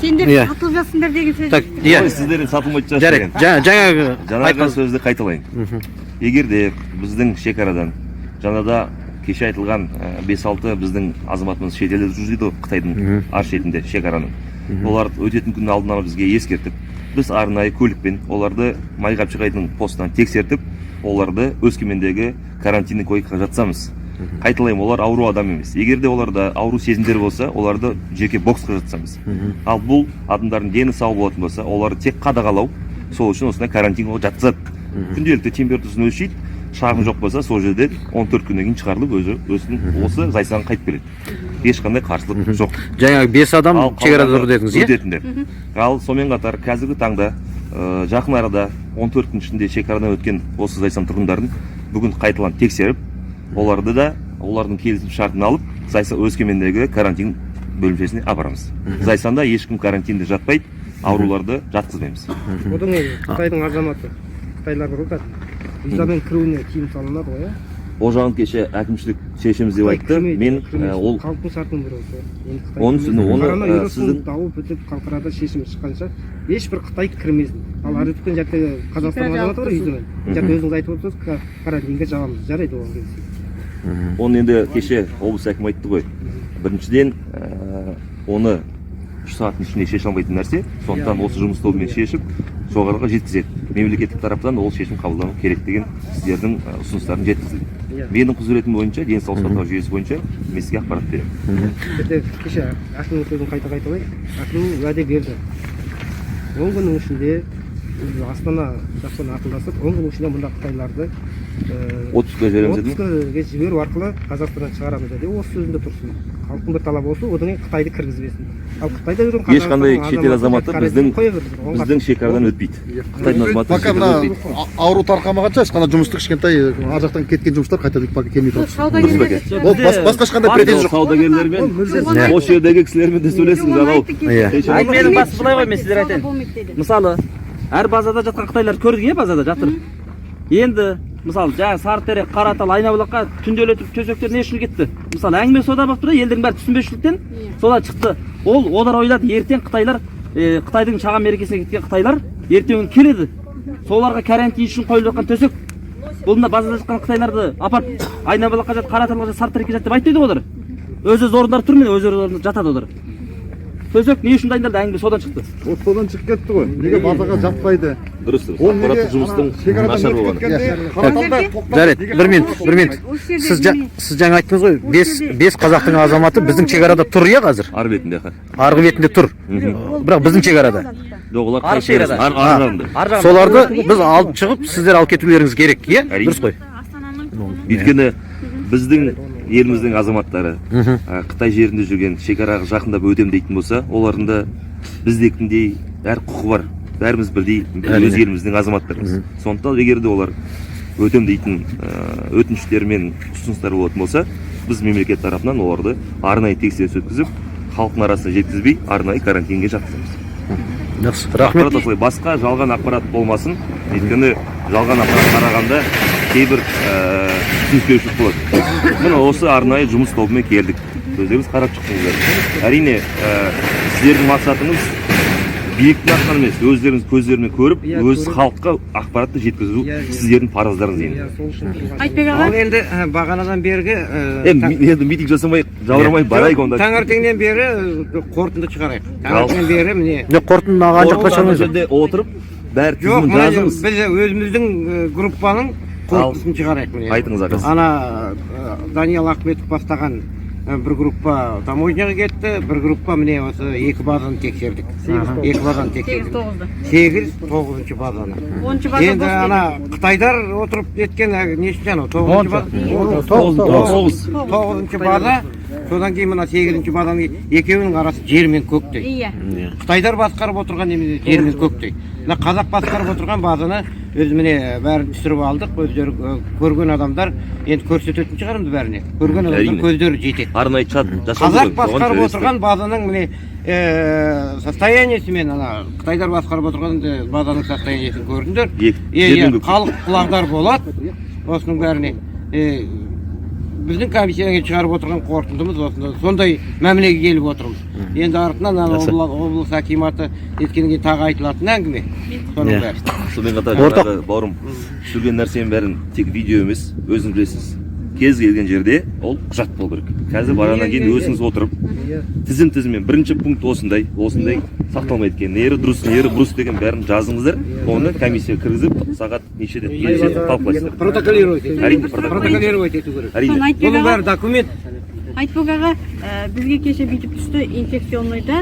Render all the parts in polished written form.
Сендер Иә. сатылып жатсыңдар деген сөз. Так, иә. Ой, сіздер сатылмайтын шығарсыздар Жарайды. енді. Жаңағы Жаңағы айтқан сөзді қайталайын. Егер де біздің шекарадан жаңада кеше айтылған 5-6 біздің азаматымыз шетелде жүр дейді ғой, Қытайдың ар шетінде шекараның. Олар өтетін күннің алдын ала бізге ескертіп, біз арнайы көлікпен оларды Майқапшағайдың постынан тексертіп, оларды Өскемендегі карантинный койкаға жатсамыз. Қайталаймын, олар ауру адам емес. Егер де оларда ауру сезімдер болса, оларды жеке боксқа жатсамыз. Ал бұл адамдардың дені сау болатын болса, оларды тек қадағалау, сол үшін осындай карантинға жатқызады. Күнделікті температурасын өлшейді, шағым жоқ болса, сол жерде 14 күннен кейін шығарылып, өзі өзінің осы Зайсанға қайтып келеді. Ешқандай қарсылық жоқ. Жаңағы бес адам Ал шекарада қалғаны тұр дедіңіз, иә? өтетіндер. Ал сонымен қатар қазіргі таңда жақын арада 14 күн ішінде шекарадан өткен осы Зайсан тұрғындарын бүгін қайталан тексеріп, оларды да олардың келісім шартын алып, Зайсан Өскемендегі карантин бөлімшесіне апарамыз. Зайсанда ешкім карантинде жатпайды, ауруларды жатқызбаймыз. Одан кейін Қытайдың азаматы, қытайлар бар ғой, қазір визамен кіруіне тыйым салынады ғой, иә? Ол жағын кеше әкімшілік шешеміз деп айтты. Қытай Мен кірмейді. ол Халықтың шартының бірі осы. Енді Қытай Оны кірмесін. оны, Коронавирустың сіздің- дауы бітіп, халықарада шешімі шыққанша ешбір қытай кірмесін. Ал ары өткен жерде Қазақстанның азаматы бар визамен. Жерде өзіңіз айтып отырсыз, карантинге жабамыз. Жарайды, оған келісемін. Оны енді кеше облыс әкімі айтты ғой. Біріншіден, оны 3 сағаттың ішінде шеше алмайтын нәрсе, сондықтан осы жұмыс тобымен шешіп, жоғарыға жеткізеді. Мемлекеттік тараптан ол шешім қабылдану керек деген сіздердің ұсыныстарын жеткізілді. Менің құзыретім бойынша, денсаулық сақтау жүйесі бойынша мен сізге ақпарат беремін. Бізде кеше әкімнің сөзін қайта қайталайын. Әкім уәде берді. 10 күннің ішінде біз Астана жақтан ақылдасып, 10 күннің ішінде мұнда қытайларды Отпускқа жібереміз деді ме? отпускіге жіберу арқылы Қазақстаннан шығарамыз деді. Осы сөзінде тұрсын. Халықтың бір талабы осы, одан кейін Қытайды кіргізбесін. Ал Қытайда жүрген Ешқандай Қазақстанның шетел азаматы карантинге қоя беріңіздер. Оған біздің шекарадан өтпейді. Қытайдың азаматы Пока шекарадан мына өтпейді. ауру тарқамағанша ешқандай жұмыстық кішкентай ар жақтан кеткен жұмыстар қайтадан пока келмей тұрады. Дұрыс па, әке? Ол басқа ешқандай претензия жоқ. Саудагерлермен, осы жердегі кісілермен де сөйлесіңіз анау. Иә. Әңгіменің басы былай ғой, мен сіздерге айтайын. Мысалы, әр базада жатқан қытайлар көрдік, иә, базада жатыр. Енді мысалы, жаңағы Сарытерек, Қаратал, Айнабұлаққа түнделетіп төсектер не үшін кетті? Мысалы, әңгіме сода болып тұр да, елдің бәрі түсінбеушіліктен сода шықты. Ол олар ойлады, ертең қытайлар, Қытайдың Шаған мерекесіне кеткен қытайлар ертең келеді. Соларға карантин үшін қойылып жатқан төсек. Бұл мына базада жатқан қытайларды апарып Айнабұлаққа жат, Қараталға жат, Сарытерекке жат деп айтпайды ғой олар. Өз өз орындары тұр, міне, өз өз орнында жатады олар. Төсек не үшін дайындалды, әңгіме содан шықты. Вот содан шығып кетті ғой. Неге базаға жатпайды? Дұрыс, дұрыс. Ол неге Ақпараттық жұмыстың ана шекарадан нашар өтіп болғаны. кеткенде Қараталда тоқтап, Жарайды, неге бір минут, Қараталда бір минут. Осы жерде Сіз жаңа айттыңыз ғой, бес қазақтың азаматы біздің шекарада тұр, иә, қазір? Ар бетінде. Арғы бетінде тұр. Бірақ біздің шекарада. Жоқ, олар Ар қай шекарасы? шекарада. Ар жағында. Ар жағында. Соларды біз алып шығып, сіздер алып кетулеріңіз керек, иә? Әрине. Дұрыс қой. Өйткені біздің еліміздің азаматтары Қытай жерінде жүрген, шекараға жақындап өтем дейтін болса, олардың да біздікіндей әр құқы бар. Бәріміз бірдей өз еліміздің азаматтарымыз. Сондықтан егер де олар өтем дейтін өтініштер мен ұсыныстар болатын болса, біз мемлекет тарапынан оларды арнайы тексеріс өткізіп, халықтың арасына жеткізбей, арнайы карантинге жатқызамыз. Жақсы, рахмет. Ақпарат осылай, басқа жалған ақпарат болмасын, өйткені жалған ақпарат тарағанда кейбір түсініспеушілік болады. Міне, осы арнайы жұмыс тобымен келдік, өздеріңіз қарап шықтыңыздар. Әрине, сіздердің мақсатыңыз биліктің атынан емес, өздеріңіз көздерімен көріп, Иә, өз көріп. халыққа ақпаратты жеткізу Иә, иә. сіздердің парыздарыңыз енді. Иә, сол үшін тұрған. Айтбек Ал аға. енді бағанадан бергі Енді митинг жасамай, жаурамай барайық онда. Таңертеңнен бері қорытынды шығарайық. Таңертеңнен бері міне. Жоқ, қорытындыны ана жақта Ана шығармаймыз. жерде отырып, бәрі Жоқ, тізімін мына жазыңыз. біз өзіміздің группаның қорытындысын шығарайық міне. Айтыңыз, аға. Ана Даниал Ахметов бастаған бір группа таможняға кетті, бір группа міне осы екі базаны тексердік. Екі базаны Сегіз, тексердік. тоғызды. Сегіз, тоғызыншы базаны. 10-база бос Енді деді. ана қытайдар отырып неткен нешінші анау? Тоғызыншы база. Тоғыз. Тоғызыншы база, содан кейін мына сегізінші базаның екеуінің арасы жер мен көктей. Иә. Қытайдар басқарып отырған немене жер мен көктей. Мына қазақ басқарып отырған базаны өз міне бәрін түсіріп алдық, өздері көрген адамдар енді көрсететін шығармыз бәріне. Көрген адамдар Әрине. көздері жетеді. Арнайы чат жасалды Қазақ ғой, соған басқарып жібересіздер. отырған базаның міне состояниесімен ана қытайдар басқарып отырған базаның Біздің комиссияға шығарып отырған қорытындымыз осында. Сондай мәмілеге келіп отырмыз. Енді артынан ана облыс акиматы неткеннен кейін тағы айтылатын әңгіме. Соның бәрі. Сонымен қатар, Ортақ. жаңағы, бауырым, түсірген нәрсенің бәрін тек видео емес, өзіңіз білесіз, кез келген жерде ол құжат болу керек. Қазір барғаннан кейін өзіңіз отырып, тізім тізіммен бірінші пункт осындай осындай сақталмайды екен, нері дұрыс, нері бұрыс деген бәрін жазыңыздар. Оны комиссияға кіргізіп, сағат нешеде нешеде талқылайсыздар. Протоколировать ету. Әрине, протокол. Протоколировать ету керек. Әрине. Соны Айтбек Бұның аға, бәрі документ. Айтбек аға, бізге кеше бүйтіп түсті, инфекционныйда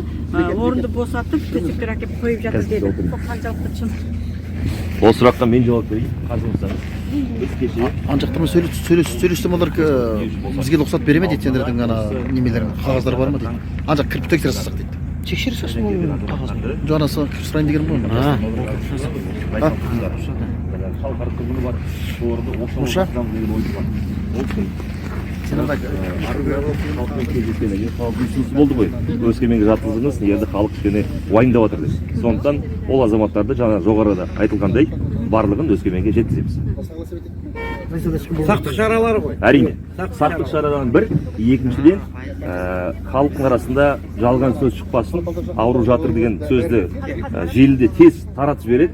орынды босатып, төсектер әкеліп қойып жатыр деді. Сол қаншалықты шын? Ол сұраққа мен жауап берейін, қазір болсаңыз. Біз кеше Ана жақтармен сөйлессем, олар бізге рұқсат бере ме дейді, сендердің ана немелерің, қағаздар бар ма дейді. Ана жақ кіріп тексере салсақ дейді. Тексере салсын оның қағазын. Жоқ, ана сұрайын дегенім ғой. Шалқар күні бар, соларды Мұрша? оқшаулау деген ой бар. Ол кім? Сен анда Халықпен кездескеннен кейін халықтың ұсынысы болды ғой, Өскеменге жатқызыңыз, енді халық кішкене уайымдап жатыр деп. Сондықтан ол азаматтарды жаңа жоғарыда айтылғандай барлығын Өскеменге жеткіземіз. Сақтық шаралары ғой. Әрине, сақтық шарадан бір, екіншіден, халықтың арасында жалған сөз шықпасын, ауру жатыр деген сөзді желіде тез таратып жібереді.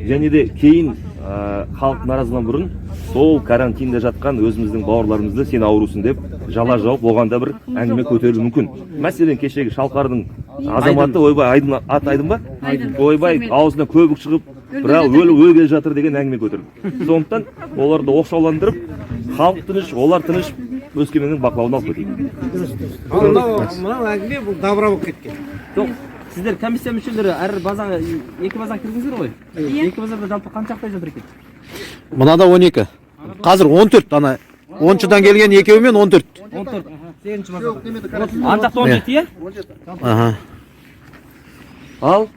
Және де кейін халық наразылығынан бұрын сол карантинде жатқан өзіміздің бауырларымызды сен аурусың деп жала жауып, оған да бір әңгіме көтерілуі мүмкін. Мәселен, кешегі Шалқардың азаматы, ойбай, Айдын, аты Айдын ба? Айдын. Ойбай, аузынан көбік шығып, бірақ өлгелі жатыр деген әңгіме көтерілді. Сондықтан оларды оқшауландырып, халық тыныш, олар тыныш, Өскеменнің бақылауына алып кетейік. Ал мынау әңгіме, бұл дабыра болып кеткен. Жоқ, сіздер, комиссия мүшелері, әр базаға, екі базаға кірдіңіздер ғой? Екі базарда жалпы қанша қытай жатыр екен? Мынада 12. Қазір 14, ана 10-шыдан келген екеуімен 14. 14. Сегізінші базарда. Ана жақта 17, иә? Аха. Ал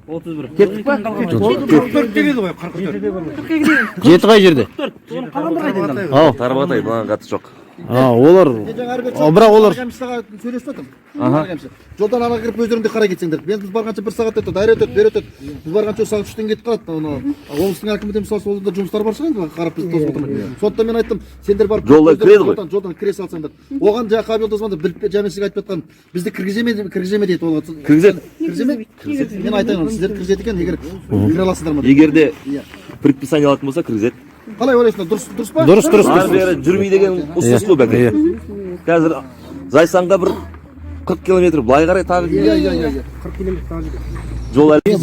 31. Кеттік па? 44 деп еді ғой, 44. Жеті қай жерде? 44. Оның қалғандары қайда енді? Ау. Тарбағатай маған қатысы жоқ. А, олар бірақ олар комиссияға сөйлесіп жатырмын. Жолдан ана кіріп, өздерің де қарай кетсеңдер. Мен біз барғанша бір сағат өтеді, әрі өтеді, бері өтеді. Біз барғанша сағат 3-тен кетіп қалады. Оны облыстың әкімі де, мысалы, ол да жұмыстары бар шығар енді, қарап бізді тосып отырмайды. Сондықтан мен айттым, сендер барып Жолдан өздерің кіреді ғой. Жолдан кіре салсаңдар. Оған жаңа Қабил звондап, біліп, жаңа мен сізге айтып жатқаным, бізді кіргізе ме, кіргізе ме дейді ол. Кіргізеді. Кіргізе ме? Мен айтайын оны, сіздер кіргізеді екен, егер кіре аласыздар ма деп. Егер де предписание алатын болса, кіргізеді. Қалай ойлайсыңдар, дұрыс, дұрыс па? Дұрыс, дұрыс. Ары бері жүрмей деген ұсыныс қой, бәке. Қазір Зайсанға бір 40 километр былай қарай тағы Иә, иә, иә, иә. 40 километр тағы жүреді. Жол әлі Иә,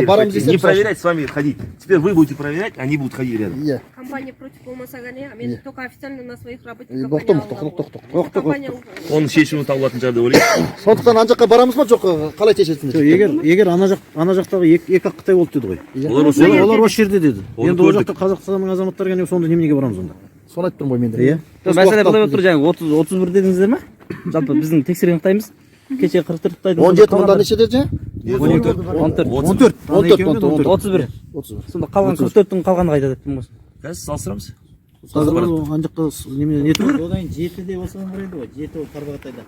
барамыз десе, Не проверять, с вами ходить. Теперь вы будете проверять, они будут ходить рядом. Иә. Компания против болмаса ғана, мен только официально на своих работников. Тоқтам, тоқтам, тоқтам. Компания. Оның шешімі табылатын шығар деп ойлаймын. Сондықтан ана жаққа барамыз ба, жоқ, қалай шешесіңдер? Егер ана жақ, ана жақтағы екі ақ қытай болды деді ғой. Олар осы Олар осы жерде деді. Оны Енді ол көрдік. жақта Қазақстанның азаматтары келген, сонда неменеге барамыз онда? Соны айтып тұрмын ғой мен де. Иә. Мәселе былай болып тұр, жаңағы 30, 31 дедіңіздер ма? Жалпы біздің тексерген қытайымыз кеше 44 қытайдың. 17 мыңда неше деді жаңа? 14. 14, 14, 14, 31. 31. Сонда қалған 44-тің қалғаны қайда деп тұрмын ғой. Қазір салыстырамыз. Қазір ана жаққа немене нету керек? Одан жетіде болса бар еді ғой, жеті ол Тарбағатайда.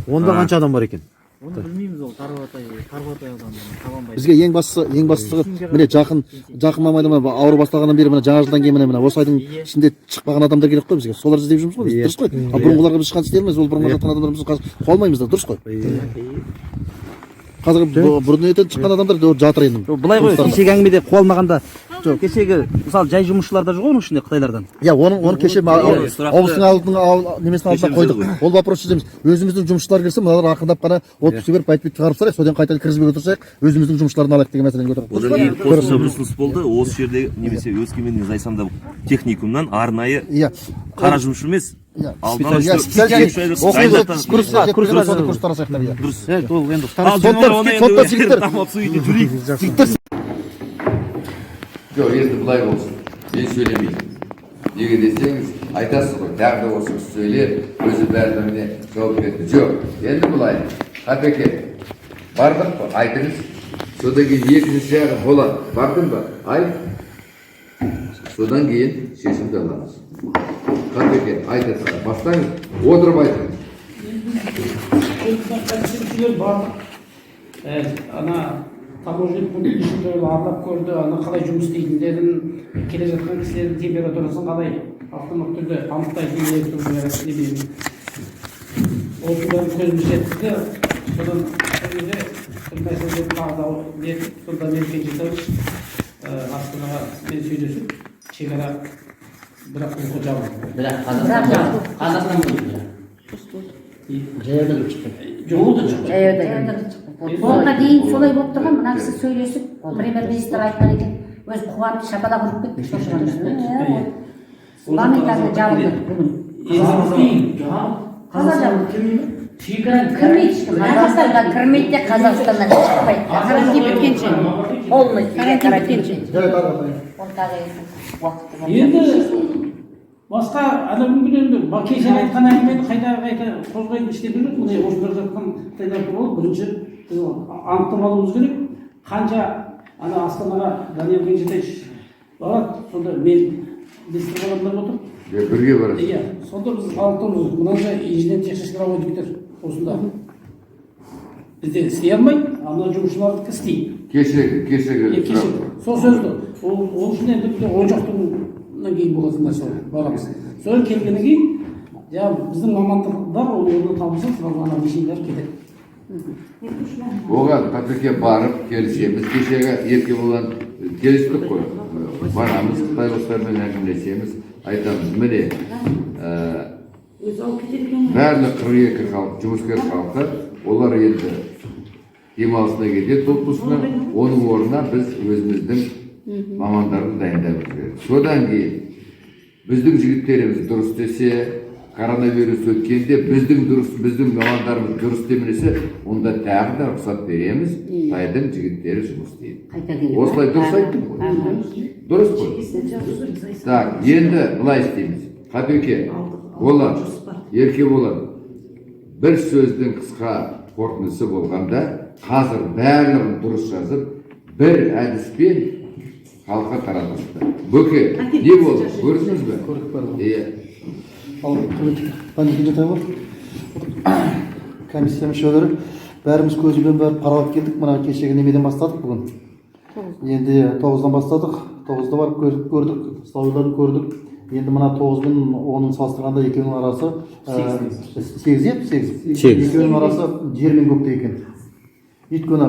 Онда қанша адам бар екен? Оны білмейміз, ол Тарбағатай ауданында Қабанбай. Бізге ең бастысы, міне, жақын мамайда мына ауру басталғаннан бері, міне, жаңа жылдан кейін, міне, осы айдың ішінде шықпаған адамдар керек қой бізге. Соларды іздеп жүрміз ғой біз, дұрыс қой. Ал бұрынғыларға біз ешқандай істей алмаймыз, ол бұрынғы жатқан адамдар біз қазір қуа алмаймыз да, дұрыс қой. Қазір бұрын ертең шыққан адамдар жатыр енді. Былай ғой, кешегі әңгімеде қуа алмағанда, кешегі, мысалы, жай жұмысшылар да жоқ оның ішінде қытайлардан. Иә, оны кеше облыстың алдының немесінің алдына Кешірім қойдық. ғой. Ол вопрос шешеміз. Өзіміздің жұмысшылар кірсе, мыналар ақырындап қана отпуск беріп, айтып шығарып салайық, содан қайтадан кіргізбей отырсақ, өзіміздің жұмысшыларын алайық деген мәселені көтеріп. Одан кейін қосымша бір ұсыныс болды. Осы жерде немесе Өскеменнен, Зайсанда техникумнан арнайы қара жұмысшы емес, алдын ала Иә, үш айлық специалист курсқа, курсқа, курстар алсақ та, иә. Дұрыс. Ол енді Ал Сондықтан оны енді сондықтан өздері жігіттер, тамақ суиды жүрейік. Жігіттер. Жоқ, енді былай болсын. Мен сөйлемеймін. Неге десеңіз, айтасыз ғой, тағы да осы кісі сөйлеп, өзі барлығына жауап берді. Жоқ, енді былай. Қапеке, бардық па? Айтыңыз. Содан кейін екінші жағы болады. Бардың ба? Айт. Содан кейін шешімді аламыз. Қапеке, айтасыз. Бастаңыз, отырып айтыңыз. Тексерушілер бардық. Ана таможенный пункт ішінде аралап көрді, ана қалай жұмыс істейтіндерін, келе жатқан кісілердің температурасын қалай Автомат түрде анықтайтын электр, осы бәрін көзіміз жеткізді. Содан сол кезде бір мәселелерді тағы да нетіп, сонда Мереке Жетаевич Астанаға мен сөйлесіп, шекара бірақ ұлғы жабылды. Бірақ Қазақстан бойынша. Жаяуда кіріп шыққан. Жолда шықты. Жаяуда кіріп. Соңына дейін солай болып тұрған. Мына кісі сөйлесіп, премьер министр айтқан екен, өзі қуанып шапалақ ұрып кетті шошығаннан. Моментально жабылды бүгін. Қаза жабылды. Шекара Кірмейді ешкім. Қазақстанға кірмейді де, Қазақстаннан шықпайды. Карантин біткенше. Полностью Карантин біткенше. Жарайды, ары қарай. Ол тағы енді уақыты бар. Енді басқа ана күнгі енді кеше айтқан әңгімені қайта қайта қозғайтын ештеңе жоқ. Міне, осында жатқан қытайлар туралы бірінші біз анықтап алуымыз керек. Қанша ана Астанаға Даниал Кенжетаевич барады, сонда мен министр адамдар отыр. Бірге барасыз. Иә, сонда біз анықтауымыз керек. Мынанша инженер технический работниктер осында бізде істей алмайды, ана жұмысшылардікі істейді. Кешегі Иә, кеше сұрақ. Сол сөзді ол үшін енді бізде 10 шақтыдан кейін болатын нәрсе, ол барамыз. Содан келгеннен кейін жаңағы біздің мамандар ол орны табылса, сразу ана нешелер кетеді. Оған Қапеке барып келісеміз. Кешегі Еркебұлан келістік қой. Барамыз, қытайлықтармен әңгімелесеміз, айтамыз, міне, барлық 42 халық, жұмыскер халқы, олар енді демалысына кетеді отпускына, оның орнына біз өзіміздің мамандарды дайындап жібердік. Содан кейін біздің жігіттеріміз дұрыс істесе, коронавирус өткенде біздің мамандарымыз дұрыс істемесе, онда тағы да рұқсат береміз, қытайдың жігіттері жұмыс істейді. Қайта келіп. Осылай дұрыс айттым ғой, дұрыс қой? Так, енді былай істейміз. Қапеке, Болат, Еркебұлан, бір сөздің қысқа қорытындысы болғанда, қазір барлығын дұрыс жазып, бір әдіспен халыққа таратасыздар. Бөке, не болды, көрдіңіз бе? Көрдік барлығын. Иә. Ал, құрметті Данил Кенжетайұлы, комиссия мүшелері, бәріміз көзбен барып қарап келдік. Мына кешегі немеден бастадық бүгін. Енді 9-дан бастадық. 9-да барып көрдік, столовыйларын көрдік. Енді мына 9 бен 10-ын салыстырғанда екеуінің арасы 8, иә, 8. 8. Екеуінің арасы жер мен көктей екен. Өйткені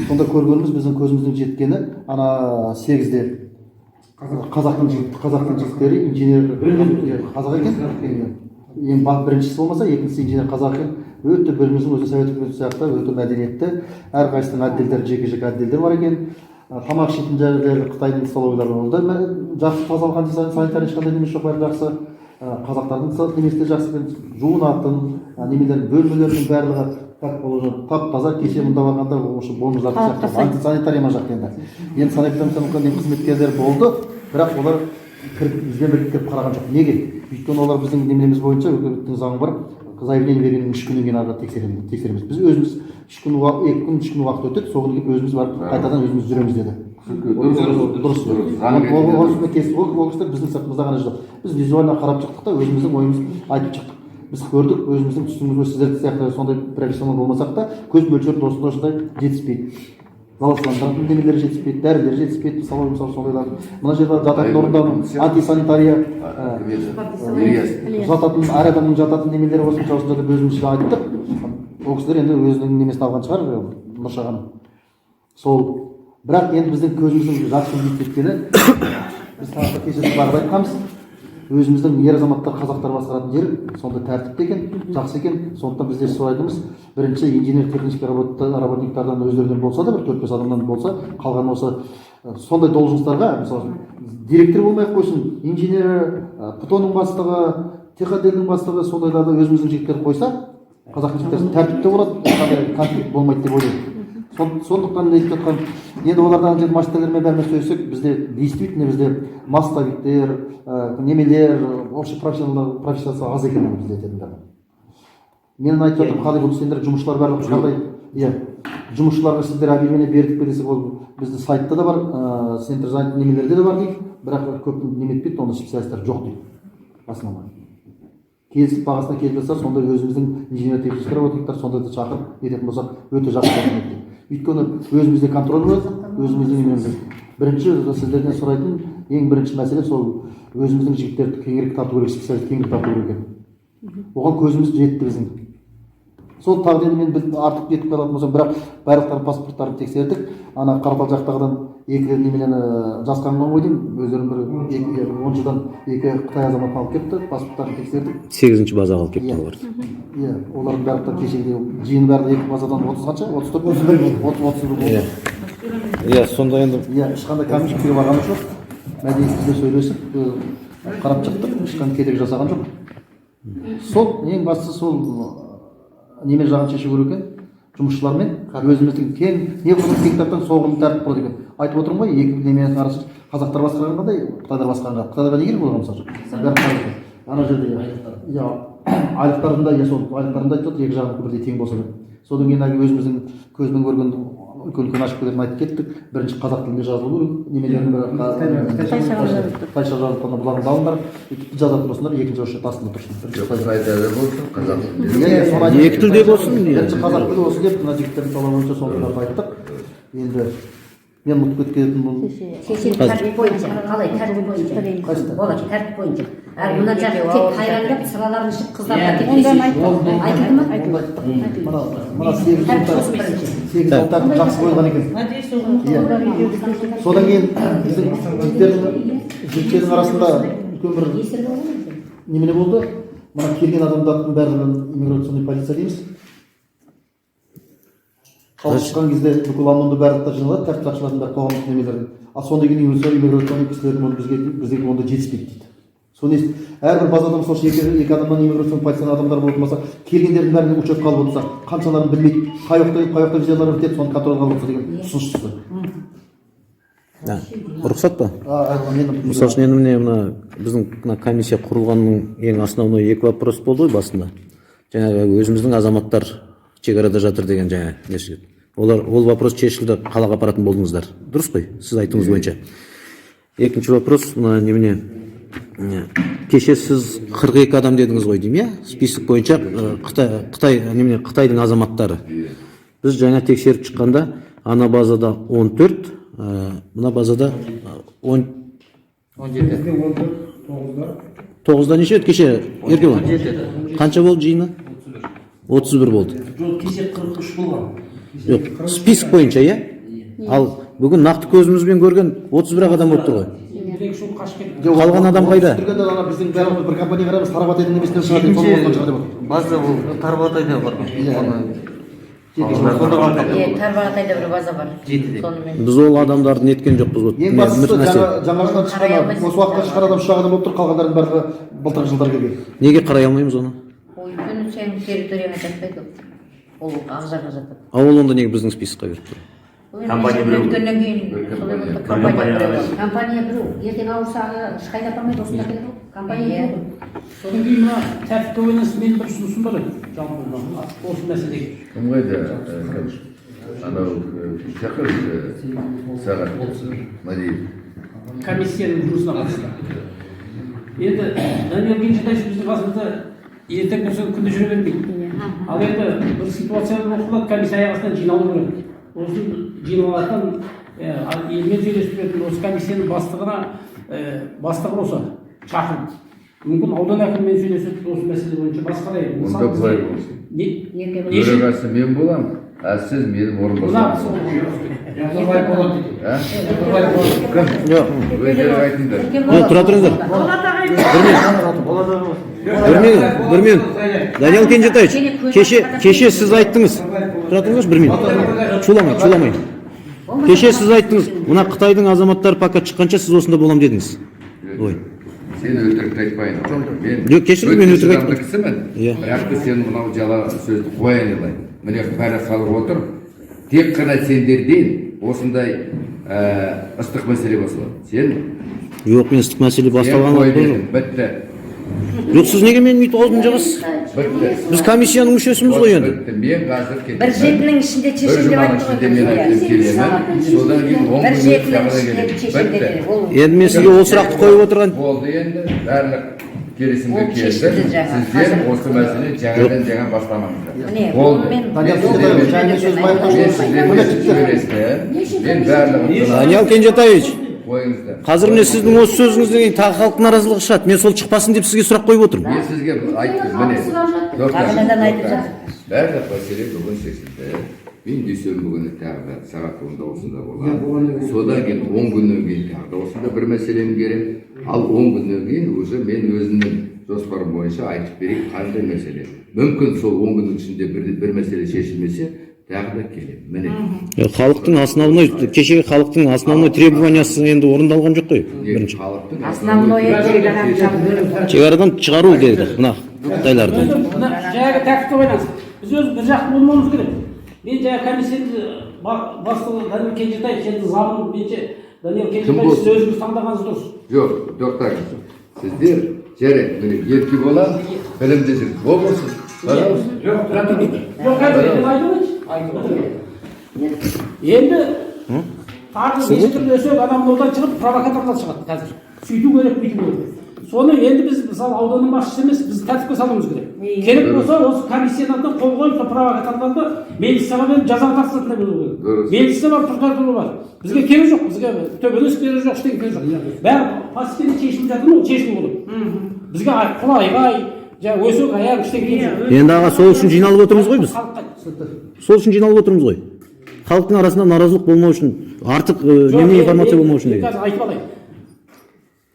сонда көргеніміз, біздің көзіміздің жеткені, ана 8-де қазақтың жігіттері, инженер қазақ екен. Ең біріншісі болмаса, екіншісі инженер қазақ екен. Өте біріміздің өзі совет үкіметі сияқты өте мәдениетті, әрқайсысының отделдері, жеке жеке отделдер бар екен. Тамақ ішетін жерлері, қытайдың столовыйлары, ол да жақсы тазалаған, санитарий ешқандай немесі жоқ, бәрі жақсы. Қазақтардың немесі де жақсы екен, жуынатын немелер, бөлмелерінің барлығы как положено, тап таза. Кеше мұнда барғанда осы бомждар сияқты, антисанитария ма жақта. Енді санэпидемстанция қызметкерлері болды, бірақ олар кіріп, бізбен бірге кіріп қараған жоқ. Неге? Өйткені олар біздің неменеміз бойынша, үкіметтің заңы бар, заявление бергеннен 3 күннен кейін ары қарай тексереміз. Біз өзіміз 3 күн, 2 күн, 3 күн уақыт өтеді, содан кейін өзіміз барып қайтадан өзіміз жүреміз деді. Дұрыс. Дұрыс. Келісті. Ол кісілер біздің сыртымызда ғана жүрді. Біз визуально қарап шықтық та, өзіміздің ойымызды айтып шықтық. Біз көрдік, өзіміздің түсінігіміз, сіздер сияқты сондай профессионал болмасақ та, көз мөлшері осындай осындай жетіспейді, залалсыздандыратын немелер жетіспейді, дәрілер жетіспейді, мысалы сондайлар. Мына жерде жататын орындардың антисанитария, жататын, әр адамның жататын немелері осынша осынша деп өзімізше айттық. Ол кісілер енді өзінің немесін алған шығар, Нұршағаның сол. Бірақ енді біздің көзіміздің жақсы бүйтіп кеткені, біз тағы да кеше барып айтқанбыз, өзіміздің ер азаматтар, қазақтар басқаратын жер сондай тәртіпті екен, жақсы екен. Сондықтан бізде сұрайтынымыз, бірінші инженер технический работниктардан өздерінен болса да, бір төрт бес адамнан болса, қалған осы сондай должностьтарға, мысалы, директор болмай ақ қойсын, инженері, ПТО-ның бастығы, техотделдің бастығы, сондайларды өзіміздің жігіттер қойса, қазақтың жігіттері тәртіпті болады, ешқандай конфликт болмайды деп ойлаймын. Сондықтан айтып жатқан, енді олардан ана жерде мастерлермен бәрімен сөйлессек, бізде действительно бізде мостовиктер, немелер, вообще профессионалдар, профессиясы аз екен бізде айтатын бәрі. Мен айтып жатырмын, қалай бұл сендер жұмысшылар барлығы қандай, иә, жұмысшыларға сіздер объявление бердік пе десек, ол біздің сайтта да бар, центр занят немелерде де бар дейді, бірақ көп неметпейді оны, специалисттер жоқ дейді. Основной келісіп, бағасына келіп жатса, сонда өзіміздің инженер технический работниктар сондайды шақырып нететін болсақ, өте жақсы болатын еді дейді. Өйткені өзімізде контроль болады, өзіміздің немеміз. Бірінші сіздерден сұрайтын ең бірінші мәселе сол. Өзіміздің жігіттерді кеңірек тарту керек, специалист кеңірек тарту керек екен. Оған көзіміз жетті біздің. Сол тағы енді мен біз артық кетіп қалатын болсам, бірақ барлықтарының паспорттарын тексердік. Ана Қаратал жақтағыдан екі неменен жасқанған ғой деймін, өздерінің бір екі 10 жылдан екі қытай азаматын алып келіпті, паспорттарын тексердік. Сегізінші базаға алып келіпті Иә. оларды. Иә, олардың барлықтары кешегідей жиын барлығы екі базадан 30 қанша, 34, 31, 30, 31 болды. Иә, сонда енді Иә, ешқандай конфликтке барған жоқ. Мәдениетсіздер сөйлесіп, қарап шықтық, ешқандай кедергі жасаған жоқ. Сол ең бастысы сол неме жағын шешу керек екен. Жұмысшылармен өзіміздің кең неғұрлым кең тартсаң, соғұрлым тәртіп болады екен. Айтып отырмын ғой, екі неменің арасы қазақтар басқарған қандай, қытайлар басқарған. Қытайларға не керек оларға, мысалы үшін? Бәрі қазақ. Ана жерде, иә, айлықтарында, иә, сол айлықтарында айтып отыр, екі жағынікі бірдей тең болса деп. Содан кейін әлгі өзіміздің көзбен көрген үлкен үлкен ошибкаларын айтып кеттік. Бірінші қазақ тілінде жазылу керек немелердің бірі, қытайша жазылып қана бұлардың алыңдар, жазатын болсыңдар, екінші осы астында тұрсын. Бірінші Жоқ, қытайда да болсын, қазақ тілінде. Иә, иә, соны айтып Екі тілде болсын, иә. Бірінші қазақ тілі осы деп, мына жігіттердің талабы бойынша соны айттық. Енді мен ұмытып кеткен бұл Кеше тәртіп бойынша қалай, тәртіп бойынша Қайсысы? Болады тәртіп бойынша. Әр мына жақ тек тайраңдап, сыраларын ішіп, қыздарға тек Онда айтылды ма? Айтты. Мына сегіз Тәртіп болсын бірінші. 8 жол тәртіп жақсы қойылған екен. Иә, содан кейін біздің жігіттердің арасында үлкен бір немене болды. Мына келген адамдардың барлығын иммиграционный полиция дейміз. Халық шыққан кезде бүкіл ОМОНды барлықтар жиналады, тәртіп сақшылардың бәрі, қоғамдық немелердің. Ал содан кейін иммиграционный кісілердің оны бізге онда жетіспейді дейді. Соны әрбір базада, мысалы үшін, екі адамнан иммиграционный полицияның адамдары болатын болса, келгендердің бәрін учетқа алып отырса, қаншаларын білмейді, қай уақытта визалары бітеді, соны контрольға алып отырса деген ұсыныс түсті. Рұқсат па? А, мен Мысалы үшін, енді міне, мына біздің мына комиссия құрылғанның ең основной екі вопрос болды ғой басында. Жаңағы өзіміздің азаматтар шекарада жатыр деген жаңа несі. Олар ол вопрос шешілді, қалаға апаратын болдыңыздар. Дұрыс қой, сіз айтуыңыз бойынша. Екінші вопрос мына немене, кеше сіз 42 адам дедіңіз ғой деймін, иә? Список бойынша Қытай немене, Қытайдың азаматтары. Біз жаңа тексеріп шыққанда ана базада 14, мына базада 10. 17. Бізде 14, тоғызда. Тоғызда неше еді кеше, Еркебұлан? Қанша болды жиыны? 31 болды. Жоқ, кеше 43 болған. Жоқ, список бойынша, иә? Ал бүгін нақты көзімізбен көрген 31 ақ адам болып тұр ғой. Бір екі жол қашып кетті. Қалған адам қайда? Түсіргенде ана біздің бәріміз бір компания қараймыз, Тарбағатайдың немесінен шығады, соны осыдан шығады деп отыр. База ол Тарбағатайда бар. Иә. Иә, Тарбағатайда бір база бар. Жетіде. Сонымен. Біз ол адамдарды неткен жоқпыз вот. Ең Міне, бастысы бір нәрсе. жаңа жылдан Қарай шыққан, алмайсың. осы уақытқа шыққан адам үш ақ адам болып тұр, қалғандарының барлығы былтырғы жылдары келген. Неге қарай алмаймыз оны? Ол өйткені сенің территорияңа жатпайды ол. Ол Ақжарға жатады. А ол онда неге біздің списокқа кіріп тұр? Ол енді Компания біреу. Өткеннен кейін Бір солай компания. болды. Компания біреу. Компания біреу. Ертең ауырса, ана ешқайда апармайды, осында келеді ғой. Компания Иә. біреу ғой. Содан кейін мына тәртіпке байланысты менің бір ұсынысым бар еді жалпы мына осы мәселеге. Кім қайда? Кім? Анау шақыр сағат Мадиев. Комиссияның жұмысына қатысты. Енді Данияр Кенжетаевич біздің қасымызда ертең болса күнде жүре бермейді. Ал енді бір ситуация болып қалады, комиссия аяқ астынан жиналу керек. Осы жиналатын елмен сөйлесіп жүретін осы комиссияның бастығына, бастығы болса шақырып, мүмкін аудан әкімімен сөйлесіп, осы мәселе бойынша басқадай. Онда былай болсын. Неше Төрағасы мен боламын, а сіз менің мына орынбасарым. сол А? Кім? Жоқ. Өздері айтыңдар. Жоқ, тұра тұрыңыздар. Бір минут, бір минут. Даниял Кенжетаевич, кеше сіз айттыңыз. Тұра тұрыңыздаршы бір минут. Шуламай, шуламай. Кеше сіз айттыңыз, мына Қытайдың азаматтары пока шыққанша сіз осында болам дедіңіз. Ой. Сен өтірікті айтпайын. Мен Жоқ, кешіріңіз, мен өте өтірік шыдамды айтпадым. кісімін. Иә. Бірақ та сен мынау жала сөзді қояйын илай. Міне, бәрі халық отыр. Тек қана сендерден осындай ыстық мәселе басталады. Сен Жоқ, мен ыстық мәселе сен басталған қой жоқ. дедің, бітті. Жоқ, сіз неге менің өйтіп аузымды жабасыз? Бітті. Біз комиссияның мүшесіміз ғой енді. Бітті. Мен қазір кетемін. Бір жетінің ішінде Бір шешем деп жұманың айтты ғой. ішінде мен айтып келемін. Содан кейін 10 Бір күн жетінің тағы да ішінде келемін. шешем Бітті. деді. Ол Енді мен сізге ол сұрақты қойып отырған Болды енді, барлық келісімге Ол келді. шешілді жаңа. Сіздер Қазір. осы мәселе жаңадан жаңа бастамаңыздар. Міне, Болды. бұнымен- Даниял Мен Кенжетаевич, сіздермен жаңа мен сөзімді аяқтап мен сіздермен Міне, жігіттер. сөйлестім. Мен барлығын Даниял Кенжетаевич, Қойыңыздар. Қазір міне сіздің осы сөзіңізден кейін тағы халықтың наразылығы шығады. Мен сол шықпасын деп сізге сұрақ қойып отырмын. Мен сізге айттым, міне. Тоқтаңыз, Бағанадан айтып тоқтаңыз. жатыр. Барлық мәселе бүгін шешілді. Мен дүйсенбі күні тағы да сағат 10-да осында боламын. Содан кейін 10 күннен кейін тағы да осында бір мәселем керек. Ал 10 күннен кейін уже мен өзімнің жоспарым бойынша айтып берейін, қандай мәселе. Мүмкін, сол 10 күннің ішінде бір мәселе шешілмесе, тағы да келемін. Міне. Халықтың основной, кешегі халықтың основной требованиясы енді орындалған жоқ қой бірінші. Халықтың Основное шекарадан жабу. Шекарадан шығару деді мына қытайларды. Мына жаңағы тәртіпке байланысты біз өзі бір жақты болмауымыз керек. Мен жаңағы комиссияның бастығы Данил Кенжетаев, енді замын менше Данил Кенжетаев, сіз болсын? өзіңіз таңдағаныңыз дұрыс. Жоқ, тоқтаңыз. Сіздер, жарайды, міне, Еркебұлан білімді жігіт. Болмасын. Пожалуйста. Жоқ, қазір мен айтып алайыншы. Енді тағы неше түрлі өсек, анау мынаудан шығып, провокаторлар шығады қазір, сөйту керек, бүйту керек. Соны енді біз, мысалы, ауданның басшысы емес, біз тәртіпке салуымыз керек. Керек болса, осы комиссияның атынан қол қойып, сол провокаторларды милицияға беріп, жазаға тартсатындай болу керек. Дұрыс. Милиция бар, прокуратура бар. Бізге керегі жоқ, бізге төбелес керегі жоқ, ештеңе керегі жоқ. Бәрі постепенно шешіліп жатыр ғой, шешілу керек. Бізге құр айғай, жаңағы өсек аяқ, ештеңе керегі жоқ. Енді, аға, сол үшін жиналып отырмыз ғой біз. Халыққа Сол үшін жиналып отырмыз ғой, халықтың арасында наразылық болмау үшін, артық Жоқ, неме, информация мен болмау үшін деген. Қазір айтып алайын.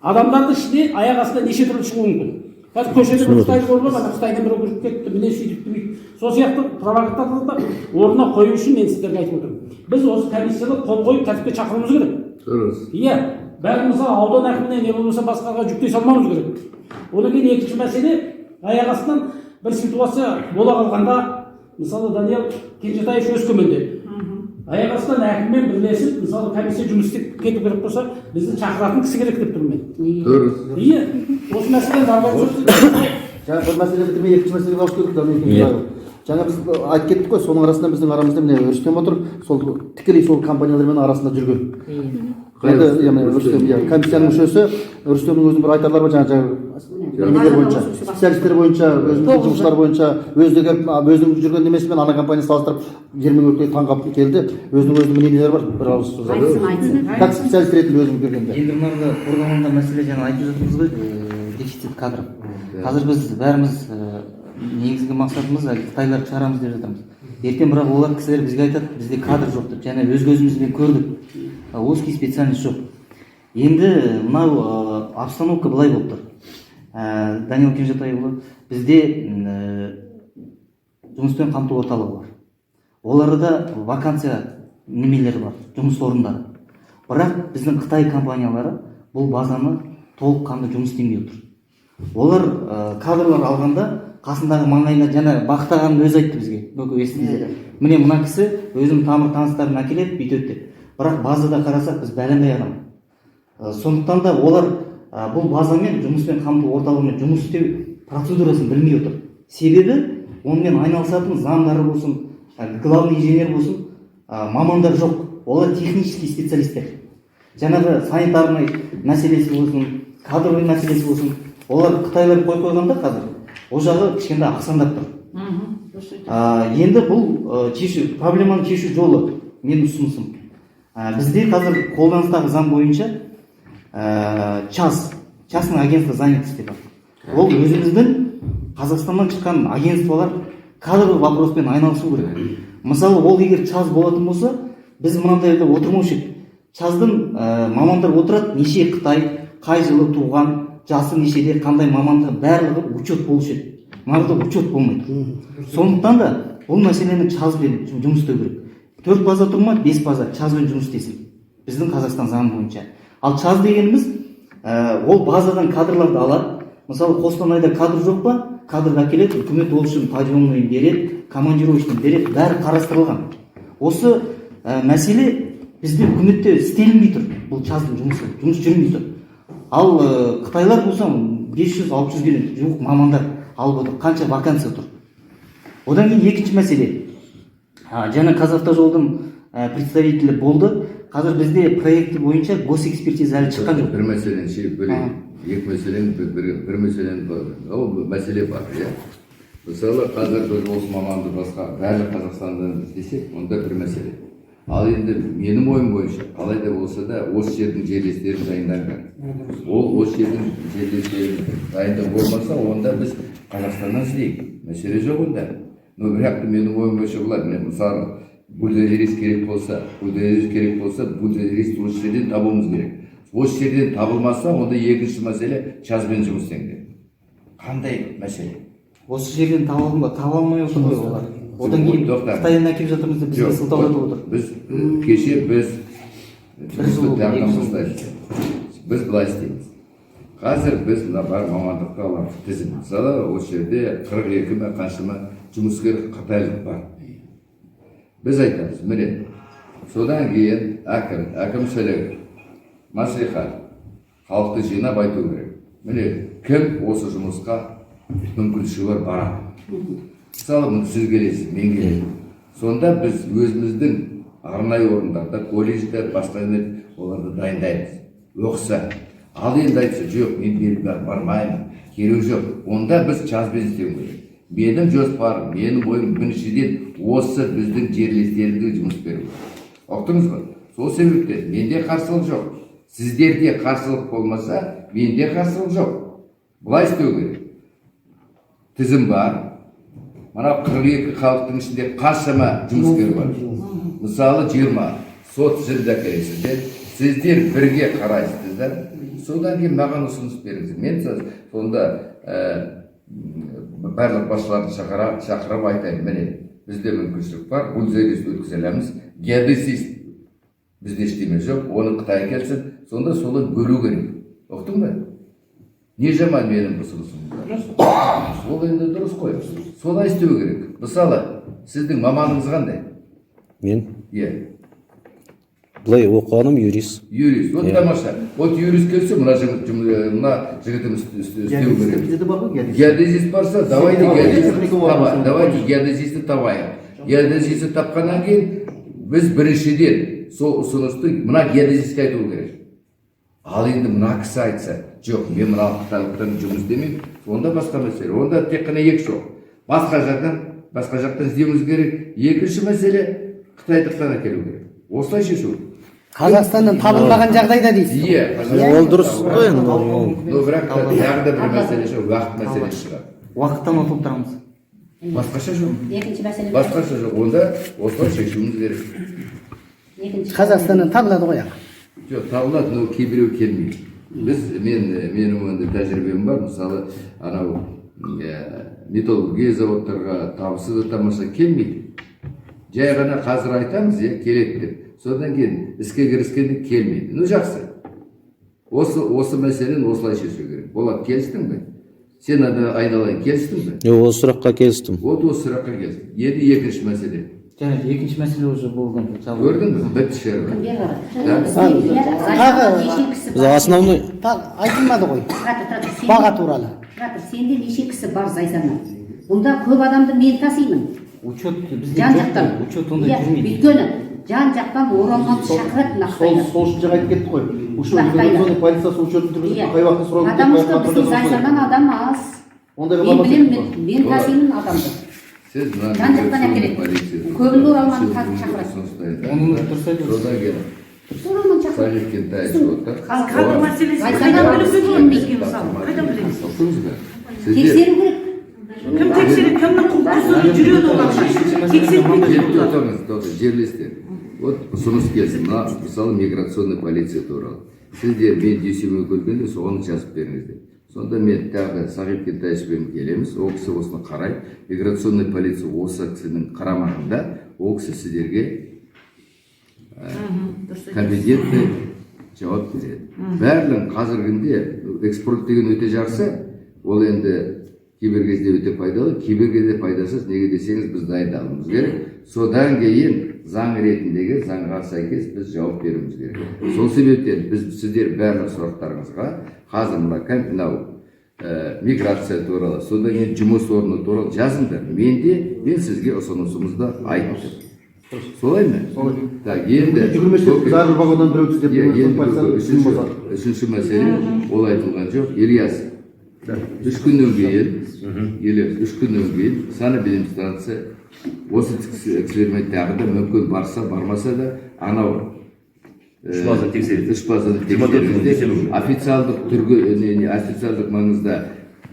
Адамдардың ішінде аяқ астынан неше түрлі шығуы мүмкін. Қазір көшеде бір қытайды көріп алып, ана қытайдан біреу кіріп кетті, міне, сөйтіпті, бүйтіп. Сол сияқты провокаторларды да орнына қою үшін мен сіздерге айтып отырмын. Біз осы комиссияда қол қойып, тәртіпке шақыруымыз керек. Дұрыс. Иә, бәрін, мысалы, аудан әкіміне не болмаса басқаға жүктей салмауымыз керек. Одан кейін екінші мәселе, аяқ астынан бір ситуация бола қалғанда, мысалы, Даниял Кенжетаев Өскеменде, аяқ астынан әкіммен бірлесіп, мысалы, комиссия жұмыс істеп кету керек болса, бізді шақыратын кісі керек деп тұрмын мен. Дұрыс. Иә, осы мәселені организация Жаңа бір мәселе бітірмей, екінші мәселеге ауысып кеттік. Данил Кенжетайұлы. Жаңа біз айтып кеттік қой, соның арасында біздің арамызда, міне, Рүстем отыр, сол тікелей сол компаниялармен арасында жүрген. Енді, иә, міне, Рүстем, иә, комиссияның мүшесі Рүстемнің өзінің бір айтарлары бар, жаңағы нелер бойынша, специалисттер бойынша, өзіміздің жұмысшылар бойынша, өзі де келіп, өзінің жүрген немесімен ана компания салыстырып, жер мен көкке таң қалып келді. Өзінің мнениелері бар, бір ауыз сөз. Айтсын, айтсын. Как специалист ретінде өзің келгенде. Енді мынарда қордаланған мәселе, жаңа айтып жатырмыз ғой, дефицит кадров. Қазір біз бәріміз негізгі мақсатымыз әлгі қытайларды шығарамыз деп жатырмыз. Ертең бірақ олар кісілер бізге айтады, бізде кадр жоқ деп. Және өз көзімізбен көрдік, узкий специальность жоқ. Енді мынау обстановка былай болып тұр. Данил Кенжетайұлы, бізде жұмыспен қамту орталығы бар, оларда вакансия немелері бар, жұмыс орындары. Бірақ біздің қытай компаниялары бұл базаны толыққанды жұмыс істемей отыр. Олар кадрлар алғанда қасындағы маңайына, жаңа Бақыт ағаның өзі айтты бізге, мүмкін естідіңіздер, міне, мына кісі өзінің тамыр таныстарын әкеледі, бүйтеді деп. Бірақ базада қарасақ, біз бәленбай адам. Сондықтан да олар бұл базамен, жұмыспен қамту орталығымен жұмыс істеу процедурасын білмей отыр. Себебі онымен айналысатын замдары болсын, главный инженер болсын, мамандар жоқ. Олар технический специалисттер. Жаңағы санитарный мәселесі болсын, кадровый мәселесі болсын, олар қытайлар қойып қойғанда, қазір ол жағы кішкене ақсаңдап тұр. Енді бұл шешу, проблеманы шешу жолы, менің ұсынысым, бізде қазір қолданыстағы заң бойынша ЧАЗ, частное агентство занятости бар. Ол өзіміздің Қазақстаннан шыққан агентстволар кадровый вопроспен айналысу керек. Мысалы, ол егер ЧАЗ болатын болса, біз мынандайда отырмаушы едік. ЧАЗдың мамандар отырады, неше қытай, қай жылы туған, жасы нешеде, қандай мамандығы, барлығы учет болушы еді. Мына учет болмайды. Сондықтан да бұл мәселені ЧАЗбен жұмыс істеу керек. Төрт база тұр ма, бес база ЧАЗбен жұмыс істесін, біздің Қазақстан заңы бойынша. Ал ЧАЗ дегеніміз ол базадан кадрларды алады. Мысалы, Қостанайда кадр жоқ па, кадрды әкеледі, үкімет ол үшін подъемный береді, командировочный береді, бәрі қарастырылған. Осы мәселе бізде үкіметте істелінбей тұр. Бұл ЧАЗдың жұмысы, жұмыс жүрмей тұр. Ал қытайлар болса 500-600-ге жуық мамандар алып отыр, қанша вакансия тұр. Одан кейін екінші мәселе, жаңа Қазавтожолдың представителі болды. Қазір бізде проекті бойынша госэкспертиза әлі шыққан жоқ. Бір мәселені ше бөлейін, екі мәселені бір мәселені ол мәселе бар, иә. Мысалы, қазір біз осы маманды басқа барлық Қазақстандан іздесек, онда бір мәселе. Ал енді менің ойым бойынша, қалай да болса да осы жердің жерлестерін дайындаңдар. Ол осы жердің жерлестерін дайындау болмаса, онда біз Қазақстаннан іздейік, мәселе жоқ онда. Но бірақ та менің ойым бойынша былай: мен, мысалы, бульдозерист керек болса, бульдозерист керек болса, бульдозерист осы жерден табуымыз керек. Осы жерден табылмаса, онда екінші мәселе, ЧАЗбен жұмыс істеңдер. Қандай мәселе? Осы жерден таба алдым ба, таба алмай отыр ғой олар. Одан кейін Тоқтаңыз. Қытайдан әкеліп жатырмыз деп бізге Жоқ, сылтаулатып отыр. Біз кеше біз Бір жыл жұмысты болды, тағыдан 2 жыл. бастаймыз. Біз былай істейміз: қазір біз мына бар мамандықты аламыз, тізім. Мысалы, осы жерде 42 ме, қаншама жұмыскер қытайлық бар. Біз айтамыз, міне. Содан кейін әкім сөйлеген, мәслихат халықты жинап айту керек: міне, кім осы жұмысқа мүмкіншілігі бар, барады. Мысалы, міне, сіз келесіз, мен келемін. Сонда біз өзіміздің арнайы орындарда, колледжде, басқа жерде оларды дайындаймыз, оқыса. Ал енді айтса: «Жоқ, мен беріп бармаймын, керегі жоқ», онда біз ЧАЗбен істеуіміз керек. Менің жоспарым, менің ойым, біріншіден, осы біздің жерлестерімізге жұмыс беру керек. Ұқтыңыз ба? Сол себептен менде қарсылық жоқ. Сіздерде қарсылық болмаса, менде қарсылық жоқ. Былай істеу керек: тізім бар, мына 42 халықтың ішінде қаншама жұмыскер бар, мысалы, 20, сол тізімді әкелесіздер, сіздер бірге қарайсыздар. Содан кейін маған ұсыныс беріңіздер. Мен сонда барлық басшыларды шақырып айтайын: міне, бізде мүмкіншілік бар, бульдозерист өткізе аламыз, геодезист бізде ештеме жоқ, оны Қытай келсін. Сонда солай бөлу керек. Ұқтың ба? Не жаман менің ұсынысым? Ол енді дұрыс қой, солай істеу керек. Мысалы, сіздің маманыңыз қандай? Мен? Иә. Былай, оқығаным юрист. Юрист, вот. Иә. Тамаша. Вот, юрист келсе, мына жігіт мына жігітіміз істеу керек. Бізде де бар ғой геодезист. Геодезист барса, давайте геодезист Техникум бар, мысалы. Давайте геодезистті табайық. Геодезистті тапқаннан кейін біз біріншіден сол ұсынысты мына геодезистке айту керек. Ал енді мына кісі айтса: «Жоқ, мен мына қытайлықтармен жұмыс істемеймін», онда басқа мәселе. Онда тек қана екі жол: басқа жақтан іздеуіміз керек, екінші мәселе, қытайлықтан әкелу керек. Осылай шешу. Қазақстаннан табылмаған жағдайда дейсіз ғой. Иә. Ол дұрыс қой енді. Но бірақ та тағы да бір мәселе шығады, уақыт мәселесі шығады. Уақыттан ұтылып тұрамыз. Басқаша жоқ. Екінші мәселе. Басқаша жоқ. Онда осылай шешуіміз керек. Екінші. Қазақстаннан табылады ғой, аға. Жоқ, табылады, но кейбіреу келмейді. Біз мен менің ондай тәжірибем бар. Мысалы, анау металлургия заводтарға табысы да тамаша, келмейді. Жай ғана қазір айтамыз, иә, келеді деп, содан кейін іске кіріскенде келмейді. Ну, жақсы, осы мәселені осылай шешу керек болады. Келістің бе сен, айналайын, келістің бе? Жоқ, осы сұраққа келістім. Вот, осы сұраққа келістім. Енді екінші мәселе. Және екінші мәселе уже болған. Көрдің бе, бітті шаруа. Кімге қарады? Да? Тағы Неше кісі Біз бар? основной Тағы айтылмады ғой. Тұра тұр, тұра тұр. Баға туралы. Тұра тұр, сенде неше кісі бар Зайсаннан? Бұнда көп адамды мен тасимын. Учет бізде Жан жоқ жақтан. қой, учет ондай Иә, жүрмейді. өйткені жан жақтан оралманды шақырады мына Сол қытайлар. сол үшін жаңа айтып кеттік қой. Учет, Мына қытайлар. миграционный полициясы учетін жүргізіп, Иә. қай уақытта сұрау Потому что біздің Зайсаннан адам аз. Ондайға Мен бармас білемін, едік мен тасимын адамды. Сіз мына Жан жақтан әкеледі. полиция Көбін оралманды қазір шақырады. Оны дұрыс айтып отырсыз. Содан кейін Оралман шақырады. Сағит Кентаевич отыр. Ал кадр мәселесі Зайсаннан қайдан білуге болады келмейді. бізге, мысалы, қайдан білеміз? Ұқтыңыз ба? Сіздер Тексеру керек. Кім тексереді? Кімнің құқығы жүреді ол ақша? Тексермейді. Келіп тоқтаңыз, тоқтаңыз, жерлестер. Вот, ұсыныс келсін. Мына, мысалы, миграционный полиция туралы. Сіздер мен дүйсенбі келгенде соны жазып беріңіздер. Сонда мен тағы Сағит Кентаевичпен келеміз. Ол кісі осыны қарайды. Миграционный полиция осы кісінің қарамағында, ол кісі сіздерге компетентный жауап береді. Барлығын қазіргі күнде экспорт деген өте жақсы. Ол енді кейбір кезде өте пайдалы, кейбір кезде пайдасыз. Неге десеңіз, біз дайындалуымыз керек. Содан кейін заң ретіндегі заңға сәйкес біз жауап беруіміз керек. Сол себептен біз сіздер барлық сұрақтарыңызға қазір мына мынау миграция туралы, содан кейін жұмыс орны туралы жазыңдар. Мен сізге ұсынысымызды айттым. Солай ма? Солай. Так, енді Жүгірмеші, біз әрбір вагоннан біреу түзеп, Иә, енді полицияны үшінші мәселе, ол айтылған жоқ. Ильяс. 3 күннен кейін или 3 күннен кейін санэпидемстанция осы кісілермен тағы да, мүмкін, барса, бармаса да, анау Үш базаны тексереді. Үш базаны 24 күн тексеріңіздер. Тексеру. Официалдық түрге не, официалдық маңызда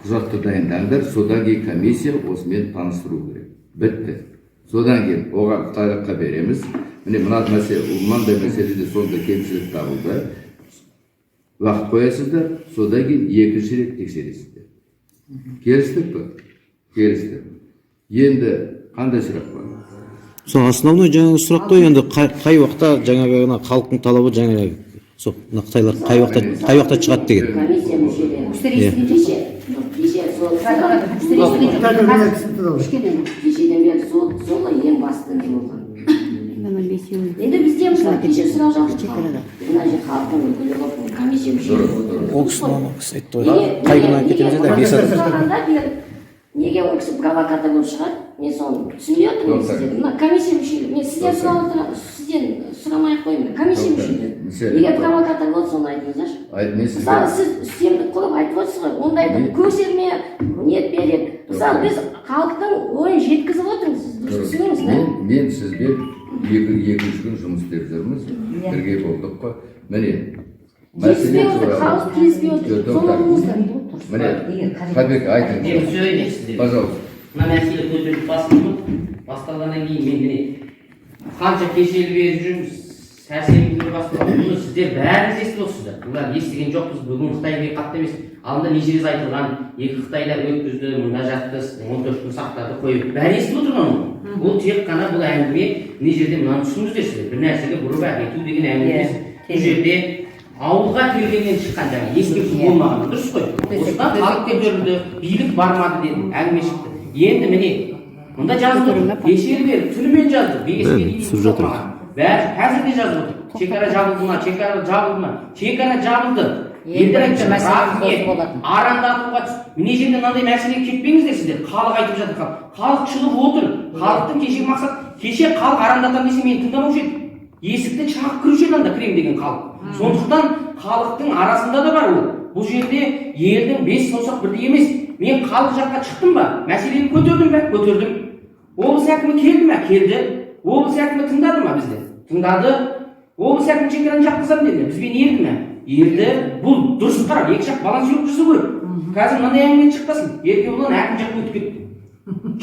құжатты дайындаңдар. Содан кейін комиссия осымен таныстыру керек. Бітті. Содан кейін оған қытайлыққа береміз. Міне, мына мәселе, мынандай мәселеде сондай кемшілік табылды. Уақыт қоясыздар, содан кейін екінші рет тексересіздер. Келістік пе? Келістік. Енді қандай сұрақ бар? Сол основной жаңағы сұрақ қой енді: қай уақытта жаңағы ана халықтың талабы, жаңағы сол мына қытайлар қай уақытта шығады деген. Комиссия мүшелері. Кісілер естіген жоқ. Кеше, жоқ, кеше сол Кісілер естіген жоқ. Кішкене кешеден бері сол ең басты не болған. Енді бізде, мысалы, кеше сұрақ жауап, мына жер халықтың өкілі болып комиссия мүшелері отыр. Ол кісі, ана кісі айтты ғой, қай күні кетеміз деді, бес Неге адам. сұрағанда беріп, неге ол кісі провокатор болып шығады, мен соны түсінбей отырмын. Тоқтаңыз. Сізден, мына комиссия мүшелері, мен сізден сұрап отырамын, сізден сұрамай ақ қояйын, комиссия Тоқтаңыз. мүшелері Мүшелер. неге провокатор болды, соны айтыңыздаршы. Айт, мен сізге Мысалы, сіз үстемдік құрып айтып отырсыз ғой, ондайды көсерме нетпе деп. Мысалы, біз халықтың ойын жеткізіп отырмыз, сіз дұрыс түсініңіз да. Мен сізбен екі үш күн жұмыс істеп жүрміз, бірге болдық қой. Міне, Келіспей мәселе отыр, туралы. халық келіспей отыр, Жоқ, соны тоқтаңыз. ұғыңыздар. Міне, Қабек, Мен айтыңыз. сөйлейін сіздерге. Пожалуйста. Мына мәселе көтеріліп басталды. Басталғаннан кейін мен, міне, қанша кешелі бері жүрміз, сәрсенбі күні басталды. Бұны сіздер бәріңіз естіп отырсыздар. Бұлар естіген жоқпыз, бүгін қытай келіп қатты емес. Алдында неше рет айтылған, екі қытайлар өткізді, мында жатты, 14 күн сақтады, қойып. Бәрі естіп отырған ол. Ол тек қана бұл әңгіме, мына жерде мынаны түсініңіздер сіздер. Бір нәрсеге бұрып әкету деген әңгіме емес. Бұл жерде ауылға келгеннен шыққан жаңа ескерту болмаған, дұрыс қой. Осыдан халық көтерілді, билік бармады деді, әңгіме шықты. Енді, міне, мында жазылып отыр. Кешелі бері түнімен жазды, 5-ке дейін Түсіп жатыр. ұйықтамаған. Бәрі қазір де жазып отыр. Шекара жабылды ма, шекара жабылды ма? Шекара жабылды. Ең Елдер бірінші айтты, мәселеміз рахмет. осы болатын. Арандатуға мына жерде мынандай мәселеге кетпеңіздер сіздер. Халық айтып жатыр, халық. Халық шығып отыр. Халықтың кешегі мақсат, кеше халық арандатамын десе, мені тыңдамаушы еді. Есікті шағып кіруші еді анда, кірем деген халық. Сондықтан халықтың арасында да бар ол. Бұл жерде елдің бес саусақ бірдей емес. Мен халық жаққа шықтым ба? Мәселені көтердім бе? Көтердім. Облыс әкімі келді ме? Келді. Облыс әкімі тыңдады ма бізді? Тыңдады. Облыс әкімі шекараны жапқызамын деді. Бізбен ерді ме? Ерді. Бұл дұрыс қарар. Екі жақ балансировка жасау керек. Қазір мынандай әңгіме шықпасын. Еркебұлан әкім жаққа өтіп кетті.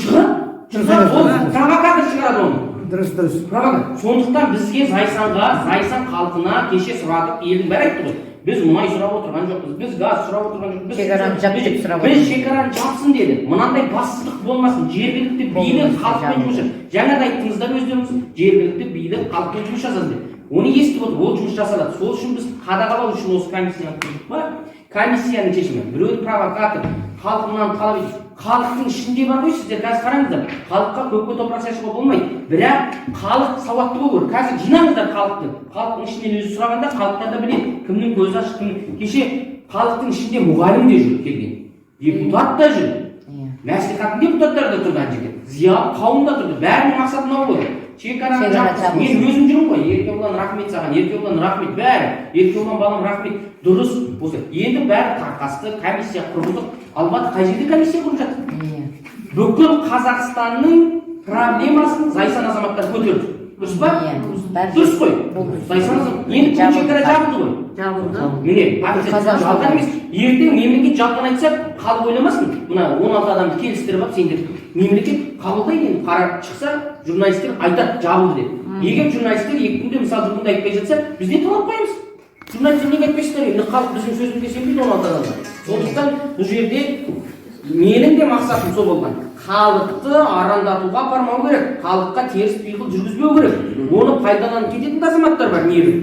Шығады. Шықса, ол провокатор шығарады оны. Дұрыс, дұрыс. Провокатор. Сондықтан бізге, Зайсанға, Зайсан халқына кеше сұрадық, елдің бәрі айтты ғой. Біз мұнай сұрап отырған жоқпыз, біз газ сұрап отырған жоқпыз. Шекараны жап деп сұрап Біз отырмыз. шекараны жапсын деді. Мынандай бассыздық болмасын. Жергілікті билік халықпен жұмыс жасасын. Жаңа да айттыңыздар өздеріңіз, жергілікті билік халықпен жұмыс жасасын деп. Оны естіп отыр, ол жұмыс жасалады. Сол үшін біз қадағалау үшін осы комиссияны құрдық па? Комиссияның шешімі. Біреуді провокатор, халық мынаны талап етеді. Халықтың ішінде бар ғой, сіздер қазір қараңыздар. Халыққа көкке топырақ шашуға болмайды. Бірақ халық сауатты болу керек. Қазір жинаңыздар халықты. Халықтың ішінен өзі сұрағанда халықтар да біледі, кімнің көзі ашық, кімнің. Кеше халықтың ішінде мұғалім де жүр келген. Депутат та жүр. Мәслихаттың депутаттары да тұрды ана жерде. Зиялы қауым да тұрды. Бәрінің мақсаты мынау ғой. Шекараны Шекара жапқызсын. жабылсын. Мен өзім жүрмін ғой. Еркебұлан, рахмет саған. Еркебұлан, рахмет бәрі. Еркебұлан балам, рахмет. Дұрыс осы. Енді бәрі тарқасты, комиссия құрғыздық. Алматы қай жерде комиссия құрып жатыр? Бүкіл Қазақстанның проблемасын Зайсан азаматтары көтерді. Дұрыс па? Иә. Дұрыс қой. Зайсан азамат. Енді бұл шекара жабылды ғой. Жабылды. Міне, жалған емес. Ертең мемлекет жалған айтса, халық ойламасын. Мына 16 адамды келістіріп алып, сендер мемлекет қабылдайды енді, қарар шықса, журналистер айтады жабылды деп. Егер журналистер 2 күнде, мысалы, бүгінде айтпай жатса, біз не талап қоямыз? Журналистер неге айтпайсыздар? Енді халық біздің сөзімізге сенбейді 16 адамдар. Сондықтан бұл жерде менің де мақсатым сол болған. Халықты арандатуға апармау керек. Халыққа теріс пиғыл жүргізбеу керек. Оны пайдаланып кететін де азаматтар бар небір.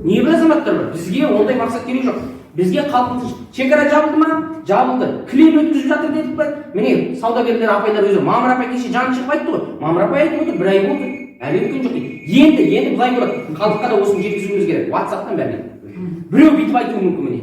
Небір азаматтар бар. Бізге ондай мақсат керек жоқ. Бізге халықтың шекара жабылды ма? Жабылды. Кілем өткізіп жатыр дедік па? Міне, саудагерлер апайлар өзі, Мамыр апай кеше жаны шығып айтты ғой. Мамыр апай айтып отыр, бір ай болды. Әлі өткен жоқ дейді. Енді былай болады. Халыққа да осыны жеткізуіміз керек. WhatsApp'тан бәріне. Біреу бүйтіп айтуы мүмкін, міне.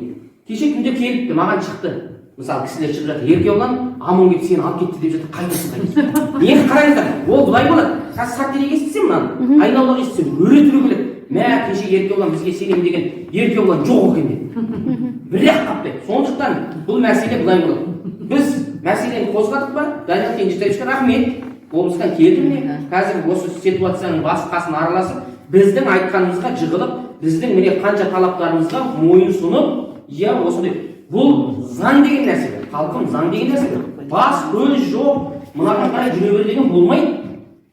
Кеше түнде келіпті, маған шықты. Мысалы, кісілер шығып жатыр. Еркебұлан, ОМОН келіп сені алып кетті деп жатыр. Қайдасың, қайдасың? Енді қараңыздар, ол былай болады. Қазір Сарытерек естісе мынаны, Айналдық естісе, өре түрегеледі. Мә, кеше Еркебұлан бізге сенемін деген Еркебұлан жоқ екен деп. Бірақ қаптайды. Сондықтан бұл мәселе былай болады. Мәселені қозғадық па? Даниял Кенжетаевичке рахмет. Облыстан келді міне. Қазір осы ситуацияның бас қасын араласып, біздің айтқанымызға жығылып, біздің міне қанша талаптарымызға мойын сұнып, иә, осындай. Бұл заң деген нәрсе бар. Халқым, заң деген нәрсе бар. Бас көз жоқ, мынаған қарай жүре бер деген болмайды.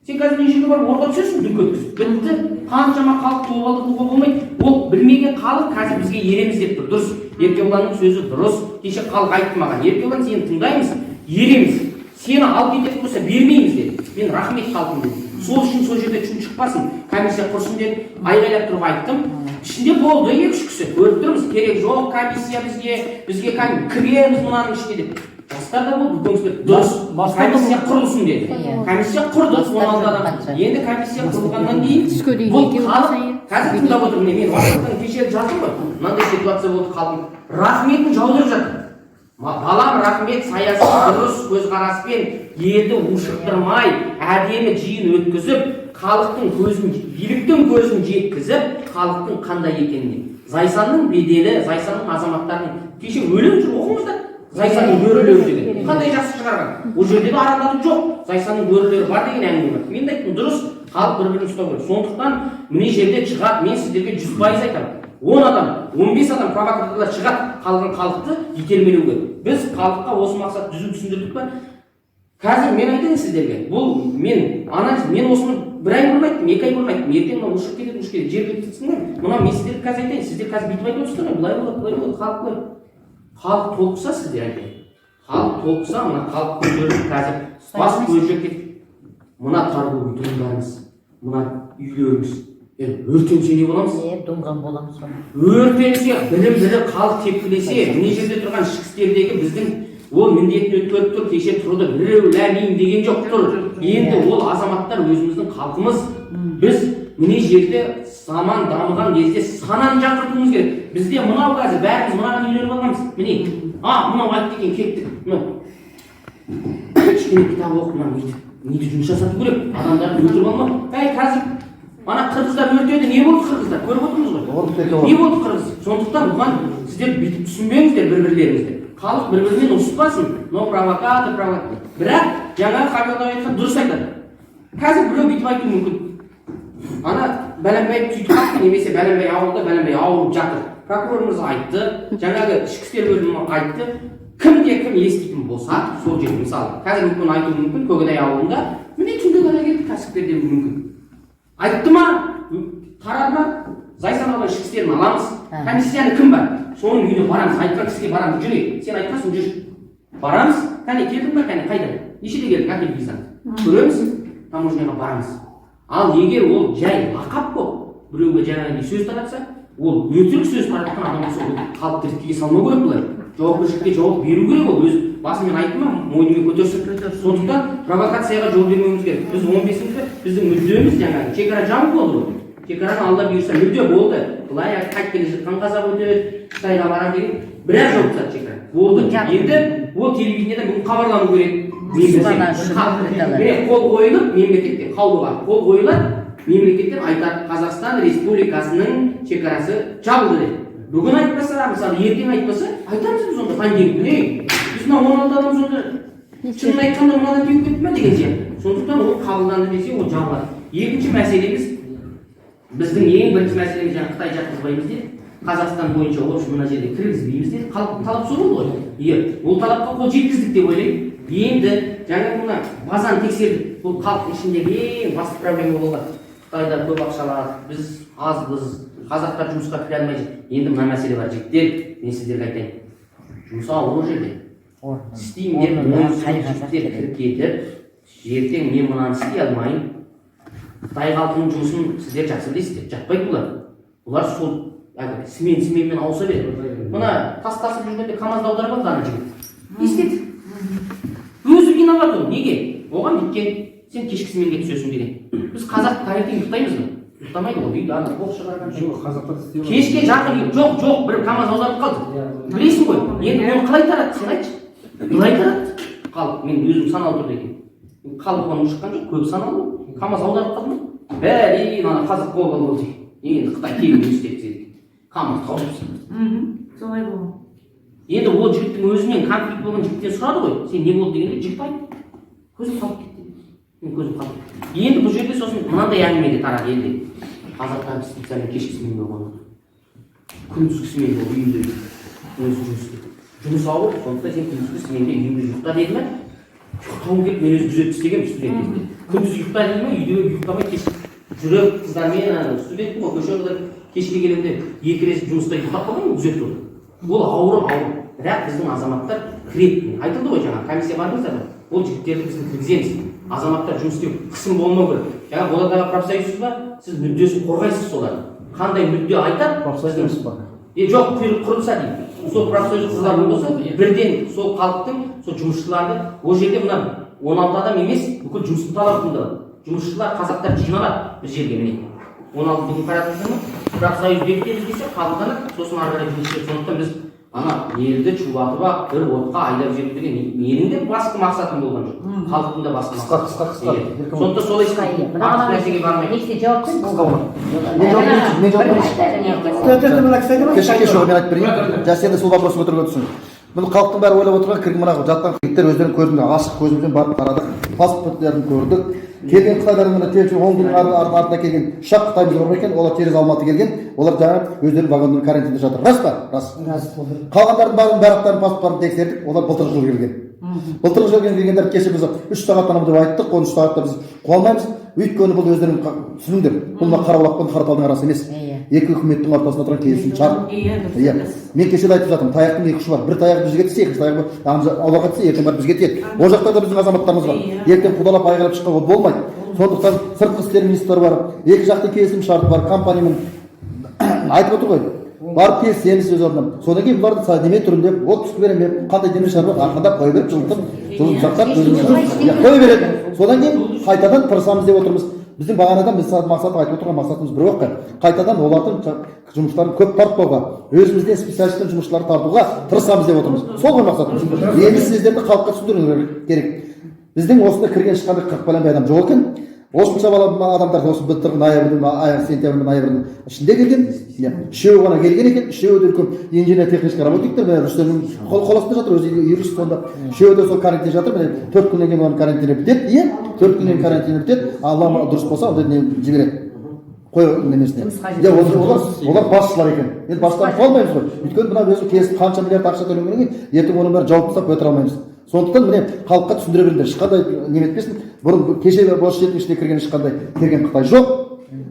Сен қазір мына жерге барып орға түсесің, дүңк өткізіп. Бітті. Қаншама халық обалдатуға болмайды. Ол білмеген халық қазір бізге ереміз деп тұр. Дұрыс. Еркебұланның сөзі дұрыс. Кеше халық айтты маған: Еркебұлан, сені тыңдаймыз, ереміз. Сені алып кететін болса бермейміз деді. Мен рахмет халқым дедім. Сол үшін сол жерде шум шықпасын, комиссия құрсын деп айғайлап тұрып айттым. Ішінде болды екі-үш кісі. Көріп тұрмыз, керек жоқ комиссия бізге, бізге кіреміз мынаның ішіне деп. Жастар да болды, үлкен кісілер. Дұрыс, комиссия құрылсын деді. Комиссия құрды, 16 адам. Енді комиссия құрылғаннан кейін бұл халық қазір тыңдап отыр. Міне, мен WhatsApp-тан кеше жаздым ғой. Мынандай ситуация болды, халықтың рахметін жаудырып жатыр. Балам, рахмет, саяси дұрыс көзқараспен елді ушықтырмай, әдемі жиын өткізіп, халықтың көзін, биліктің көзін жеткізіп, халықтың қандай екеніне. Зайсанның беделі, Зайсанның азаматтарының кеше өлең жүр, оқыңыздар. Зайсанның бөрілері деген. Қандай жақсы шығарған. Ол жерде де арандату жоқ. Зайсанның бөрілері бар деген әңгіме бар. Мен де айттым, дұрыс, халық бір-бірін ұстау керек. Сондықтан міне жерде шығады, мен сіздерге 100% айтамын. 10 адам, 15 адам провокаторлар шығады, қалған халықты итермелеуге. Біз халыққа осы мақсат түзу түсіндірдік па? Қазір мен айтайын сіздерге, бұл мен анализ, мен осыны бір ай бұрын айттым, 2 ай бұрын айттым, ертең мынау ұшып кетеді, ұшып кетеді, жергілікті мынау мен сіздерге қазір айтайын, сіздер қазір бүйтіп айтып отырсыздар ғой, былай болады, былай болады, халық былай. Халық толықса, сіздер айтайын. Халық толықса, мына халық көтеріліп қазір бас көз кетіп, мына торговый домдарымыз, мына үйлеріміз, өртенсе не боламыз? Доңған боламыз ғой. Өртенсе, білім білі халық тепкілесе, мына жерде тұрған ішкі істердегі біздің ол міндетін өткеріп тұр, кеше тұрды, біреу ләмиім деген жоқ тұр. Енді ол азаматтар өзіміздің халқымыз. Біз мына жерде заман дамыған кезде сананы жаңғыртуымыз керек. Бізде мынау қазір бәріміз мынаған үйреніп алғанбыз. Міне, мынау айтты екен, кеттік. Мынау кішкене кітап оқып, мына миды жұмыс жасату керек. Адамдарды өлтіріп алмау. Әй, қазір ана қырғыздар өртеді, не болды қырғыздар? Көріп отырмыз ғой. Не болды қырғыз? Сондықтан бұған сіздер бүйтіп түсінбеңіздер бір-бірлеріңізді. Халық бір-бірімен ұрыспасын. Но провокатор, провокатор. Бірақ жаңағы Қабылбай айтқан дұрыс айтады. Қазір біреу бүйтіп айтуы мүмкін. Ана бәленбай сөйтіп қалыпты, немесе бәленбай ауылда бәленбай ауырып жатыр. Прокурор мырза айтты, жаңағы ішкі істер бөлімі айтты. Кімде кім еститін болса, сол жерде мысалы, қазір мүмкін айтуы мүмкін, Көгедай ауылында міне түнде ғана келді кәсіпкер деуі мүмкін. Айтты ма? Тарады ма? Зайсан ауданы ішкі істерін аламыз. Комиссияны кім бар? Соның үйіне барамыз, айтқан кісіге барамыз. Жүр, сен айтқансың, жүр. Барамыз. Кәне келдің ба? Кәне қайда? Нешеде келдің? Әкел визаны. Көреміз, таможняға барамыз. Ал егер ол жай лақап болып, біреуге жаңағыдай сөз таратса, ол өтірік сөз таратқан адам болса, ол халық тіркеге салмау керек былай. Жауапкершілікке жауап беру керек ол. Өз басымен айтты ма, мойнымен көтерсін. Сондықтан провокацияға жол бермеуіміз керек. Біз 15-ші біздің мүддеміз жаңағы шекара жабық болды ғой. Шекараны алла бұйырса мүдде болды. Былай қайтып келе жатқан қазақ өтеді, Қытайға барамын деген біраз жауып тастады шекара. Болды. Енді ол телевидениеден бүгін хабарлану керек. Міне, қол қойылып, мемлекетте қаулыға қол қойылады, мемлекеттен айтады, Қазақстан Республикасының шекарасы жабылды деп. Бүгін айтпаса, мысалы, ертең айтпаса, айтамыз біз онда понедельник күні. Біз мына 16 адам сонда шынын айтқанда мынадан теуіп кетті ме деген сияқты. Сондықтан ол қабылданды десе, ол жабылады. Екінші мәселеміз, біздің ең бірінші мәселеміз жаңа Қытай жатқызбаймыз деді. Қазақстан бойынша общий мына жерде кіргізбейміз деді. Халық талап сол болды ғой. Иә, ол талапқа қол жеткіздік деп ойлаймын. Енді жаңа мына базаны тексердік. Бұл халықтың ішіндегі ең басты проблема болған. Қытайда көп ақша алады, біз азбыз, қазақтар жұмысқа кіре алмай жүр. Енді мына мәселе бар, жігіттер, мен сіздерге айтайын. Жұмыс ауыр ол жерде. Істеймін деп жігіттер кіріп кетіп, ертең мен мынаны істей алмаймын. Қытай халқының жұмысын сіздер жақсы білесіздер, жатпайды бұлар. Бұлар сол әлгі сменмен ауыса береді. Мына тас тасып жүргенде КамАЗды аударып алды ана жігіт. Не істеді? Өзі виноват ол. Неге? Оған бүйткен, сен кешкі сменге түсесің деген. Біз қазақ таңертең ұйықтаймыз ба? Ұйықтамайды ғой, үйде ана боқ шығарған. Жоқ, қазақтар істей Кешке жақын жоқ, бір КамАЗ аударып қалды. Білесің ғой. Енді оны қалай таратты, сен айтшы. Былай таратты. Халық, мен өзім саналы түрде екен. Халық оған ушыққан жоқ, көбі саналы. КамАЗ аударып қалды ма? Бәрін ана қазақ қол болды. Енді Қытай келіп не істеп тастайды. КамАЗ тауып тастады. Солай болған. Енді ол жігіттің өзінен, конфликт болған жігіттен сұрады ғой, сен не болды дегенде, жігіт айтты: көзім қалып кетті деді. Мен көзім қалып кетті. Енді бұл жерде сосын мынандай әңгіме де тарады елде: қазақтар специально кешкі сменге қойған, күндізгі сменде үйінде өзі жұмыс істейді, жұмыс ауыр, сондықтан сен күндізгі сменде үйіңде ұйықта деді ме? Ұйықтауым керек, мен өзім күзетіп істегенмін студент кезінде. Күндіз ұйықта деді ме, үйде ұйықтамай, кеш жүріп қыздармен, ана студентпін ғой, көше қыдырып кешке келемін де, екі рет жұмыста ұйықтап қалғанмын күзетіп отырып. Ол ауыр, ауыр, бірақ біздің азаматтар кіреді, айтылды ғой жаңа, комиссия бардыңыздар ғой, ол жігіттерді біз кіргіземіз. Азаматтар жұмыс істеу, қысым болмау керек. Жаңа Болат аға профсоюзсыз ба, сіз мүддесін қорғайсыз солардың, қандай мүдде айтады? Профсоюз па? Е, жоқ, құрылса дейді, сол профсоюз құрылатын болса, бірден сол халықтың, сол жұмысшыларды ол жерде мына 16 адам емес, бүкіл жұмыстың талабы тыңдалады. Жұмысшылар, қазақтар жиналады бір жерге. Міне, 16 деген қарадыңыздар ма? Профсоюз бекітеміз десе, қабылданады, сосын ары қарай жұмыс істейді. Сондықтан біз ана елді шулатып ақ бір отқа айдап жіберу деген менің де басты мақсатым болған жоқ, халықтың да басты Қысқа, қысқа, қысқа. Иә. Сондықтан солай істейді, артық нәрсеге бармай. Не істе, жауап бер. Қысқа болады. Мен жауап берейінші, мен жауап берейінші. Мына кісі айтады. Кеше, кеше, мен айтып берейін. Жас, енді сол вопросты көтеруге түсін. Бұл халықтың бәрі ойлап отырған кірген мына жатқан жігіттер, өздерің көрдіңдер, ашық көзімізбен барып қарадық, паспорттерін көрдік. Келген қытайлардың мына 10 күннің артында келген үш ақ қытайымыз бар екен, олар через Алматы келген, олар жаңа өздері вагонның карантинде жатыр. Рас па? Рас. Рас. Қалғандардың бәрінің барлықтарының паспорттарын тексердік, олар былтырғы жылы келген. Былтырғы жылы келгендер кеше біз 3 сағаттан деп айттық, оны 3 сағатта біз қуа алмаймыз. Өйткені бұл өздерің түсініңдер, бұл мына Қарабұлақ пен Қараталдың арасы емес. Екі үкіметтің ортасында тұрған келісім шарт. Иә. Мен кеше де айтып жатырмын, таяқтың екі ұшы бар. Бір таяғы бізге тисе, екінші таяғы оларға тисе, ертең барып бізге тиеді. Ол жақта да біздің азаматтарымыз бар. Ертең қудалап айғайлап шыққан ол болмайды. Сондықтан сыртқы істер министрі бар, екі жақты келісім шарт бар, компаниямен айтып отыр ғой. Барып келісеміз өз орнына. Содан кейін бұларды неме түрінде отпуск бере ме, қандай неме шара бар, ақырындап қоя беріп, жылытып, жылытып сақтап, өзіміз, иә, қоя береді. Содан кейін қайтадан тырысамыз деп отырмыз. Біздің бағанадан біз мақсат айтып отырған мақсатымыз бір ақ: қайтадан олардың жұмыстарын көп тартпауға, өзімізден специалисттің жұмысшыларын тартуға тырысамыз деп отырмыз. Сол ғой мақсатымыз. Енді сіздерді халыққа түсіндіру керек. Біздің осында кірген ешқандай 40 бәленбай адам жоқ екен. Осынша бала адамдар осы былтырғы ноябрьдің аяғы, сентябрь мен ноябрьдің ішінде келген. Иә, үшеуі ғана келген екен. Үшеуі де үлкен инженер технический работниктер, міне, Рүстемнің қол астында жатыр, өзі юрист сонда. Үшеуі де сол карантинде жатыр. Міне, 4 күннен кейін оның карантині бітеді. Иә, 4 күннен кейін карантині бітеді. Алла дұрыс болса, онда не жібереді қой немесіне. Иә, олар басшылар екен. Енді басшыларды қуа алмаймыз ғой, өйткені мына өзі келісіп қанша миллиард ақша төленгеннен кейін ертең оның бәрін жауып тастап қоя алмаймыз. Сондықтан, міне, халыққа түсіндіре беріңдер, ешқандай неме етпесін. Бұрын кеше осы жердің ішіне кірген ешқандай келген қытай жоқ.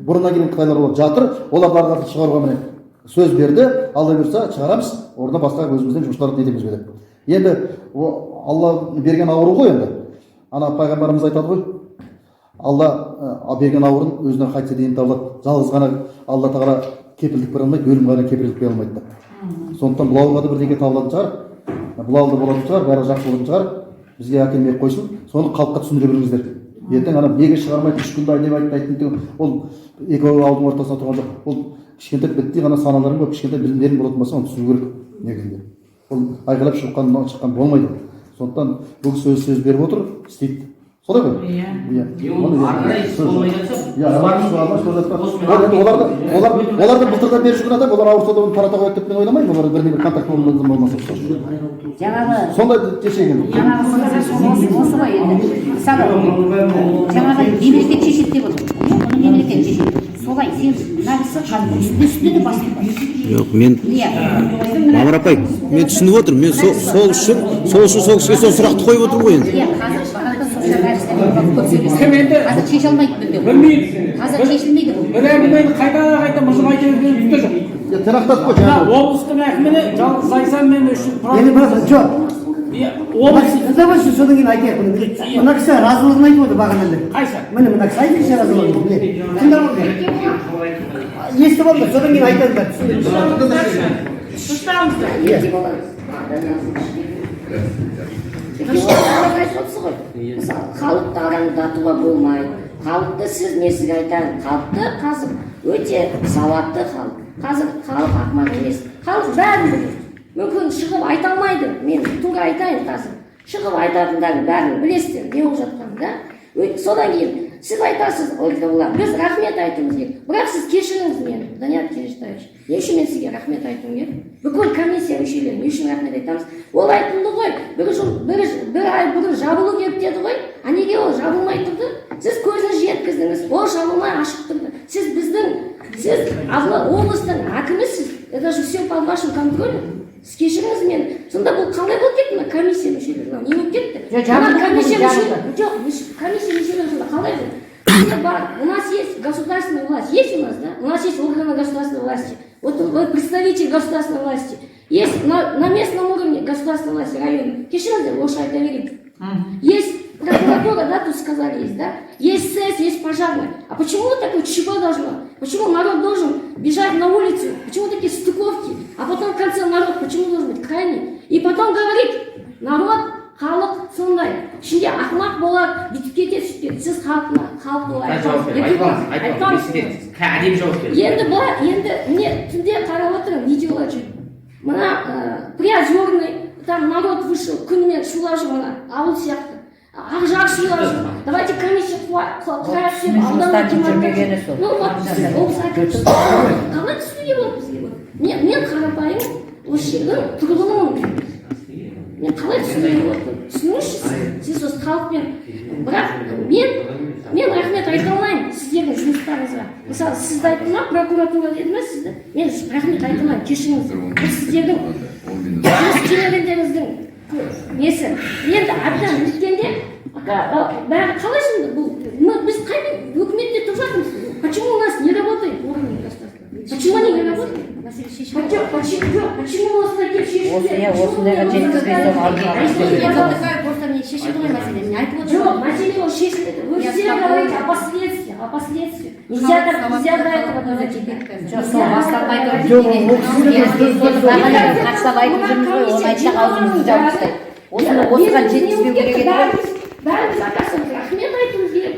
Бұрыннан келген қытайлар, олар жатыр, оларды ары қарата шығаруға, міне, сөз берді. Алла бұйырса, шығарамыз, орнына басқа өзімізден жұмысшыларды нетеміз деп. Енді Алла берген ауру ғой енді. Ана пайғамбарымыз айтады ғой, Алла берген ауруын өзіне қайтсе де ем табылады, жалғыз ғана Алла тағала кепілдік бере алмайды, өлім ғана кепілдік бере алмайды деп. Сондықтан бұл ауруға да бірдеңе табылатын шығар, бұл ауылда болатын шығар, бәрі жақсы болатын шығар, бізге әкелмей ақ қойсын. Соны халыққа түсіндіре беріңіздер. Ертең ана неге шығармайды, 3 күнде деп айтты, айтты, ол екі ауылдың ортасында тұрған жоқ. Ол кішкентай біттей ғана саналарың көп, кішкентай білімдерің болатын болса, оны түсіну керек негізінде. Ол айқайлап шыққан болмайды. Сондықтан бұл кісі өзі сөз беріп отыр, істейді, солай ғой? Иә. Иә. Ол ары қарай іс болмай жатса, иә, ары қарай іс болмай жатса, ол енді оларды оларды былтырдан бері жүрген адам, олар ауырса да оны тарата қояды деп мен ойламаймын. Олар бірдеңе бір контакт болмаса. Жаңағы Сондай кешегі. Жаңағы осы ғой енді, мысалы, жаңағы мемлекет шешеді деп отыр, иә, бұны мемлекет шешеді. Солай, сен мына кісі қазір үстіне де басып тұр. Жоқ, мен Иә. Мамыр апай, мен түсініп отырмын. Мен сол үшін сол кісіге сол сұрақты қойып отырмын ғой енді. Иә, қазір бағана социал әртістермен көп сөйлестім. Кім енді? Қазір шеше алмайды мүлде. Білмеймін. Қазір шешілмейді бұл. Бір әңгімені қайта қайта мыжып айта берген түк те жоқ. Тырақтатып қой Мына жаңағы. облыстың әкіміне жалғыз Зайсан мен үш Енді мына жоқ. Иә, облыс. Давайте содан кейін айтайық бұны. Мына кісі разылығын айтып отыр бағанадан бері. Қайсы? Міне, мына кісі айтыңызшы разылығын. Міне. Тыңдап отыр. Естіп алыңдар, содан кейін айтыңыздар. Дұрыстаңыздар. Ерте боламыз. Айтып отырсыз ғой, мысалы, халықты арандатуға болмайды. Халықты сіз, мен сізге айтайын, халықты қазір өте сауатты халық. Қазір халық ақымақ емес, халық бәрін біледі. Мүмкін, шығып айта алмайды. Мен тура айтайын, қазір шығып айтатындардың бәрін білесіздер не болып жатқанын да. Содан кейін Сіз айтасыз, Ольга, біз рахмет айтуымыз керек. Бірақ сіз кешіріңіз мені, Данияр Кенжетаевич. Не үшін мен сізге рахмет айтуым керек? Бүкіл комиссия мүшелері не үшін рахмет айтамыз? Ол айтылды ғой, бір жыл, бір ай бұрын жабылу керек деді ғой. А неге ол жабылмай тұрды? Сіз көзіңіз жеткіздіңіз, ол жабылмай ашық тұрды. Сіз біздің, сіз облыстың әкімісіз, это же все под вашим контролем. Сіз кешіріңіз мені. Сонда бұл қалай болып кетті, мына комиссия мүшелері? Мынау не болып кетті? Жоқ, жабылды, Мына комиссия жабылды. жоқ, комиссия мүшелері сонда қалай бұл? Бізде бар, у нас есть государственная власть, есть у нас, да? У нас есть органы государственной власти. Вот вы представитель государственной власти. Есть на местном уровне государственной власти, районе. Кешіріңіздер, орысша айта берейін. Есть прокуратура, да, тут сказали, есть, да? Есть СЭС, есть пожарная. А почему вот такое ЧП должно? Почему народ должен бежать на улицу? Почему такие стыковки? А потом в конце народ почему должен быть крайний? И потом говорит, народ, халық сондай. Ішінде ақымақ болады, бүйтіп кетеді, сөйтіп кетеді. Сіз халқына, халық олай Жауап беремін, айтпаңыз, айтпаңыз. Мен сізге әдемі жауап беремін. Енді былай, енді міне, түнде қарап отырмын, видеолар жүр. Мына Приозерный, там народ вышел, күнімен шулап жүр, мына ауыл сияқты. Ақжар шулап жүр. Давайте комиссия құрайық деп аудан Жұмыстардың жүрмегені сол. Ну вот, сіз облыс әкімшісі, қалай түсінуге болады бізге бұны? Мен қарапайым осы жердің тұрғынымын. Мен қалай түсінуге болады? Түсініңізші сіз. Сіз осы халықпен. Бірақ мен рахмет айта алмаймын сіздердің жұмыстарыңызға. Мысалы, сізді айттым ма, прокуратура деді ма сізді? Мен рахмет айта алмаймын, кешіріңіз. Бұл сіздердің жұмыс істемегендеріңіздің несі. Енді әбден өткенде бәрі қалай сонда бұл, біз қай өкіметте тұрып жатырмыз? Почему у нас не работает органы государства? Почему они не работают? Мәселе шешілді. Почему, жоқ, почему осылай келіп шешілді? Осы, иә, осындайға жеткізбей соны алдын ала. Просто міне, шешілді ғой мәселе, мен айтып отырмын. Жоқ, мәселе ол шешілді. Вы Я все спокойно. говорите о последствиях, о последствиях. Нельзя так, нельзя до этого доводить. Жоқ, сол бастап айтып Жоқ, ол кісілер қақсап айтып жүрміз ғой, оны айтсақ, аузымызды жауып тастайды. Осыны осыған жеткізбеу керек еді ғой. Бәріміз, оказывается, рахмет айтуымыз керек.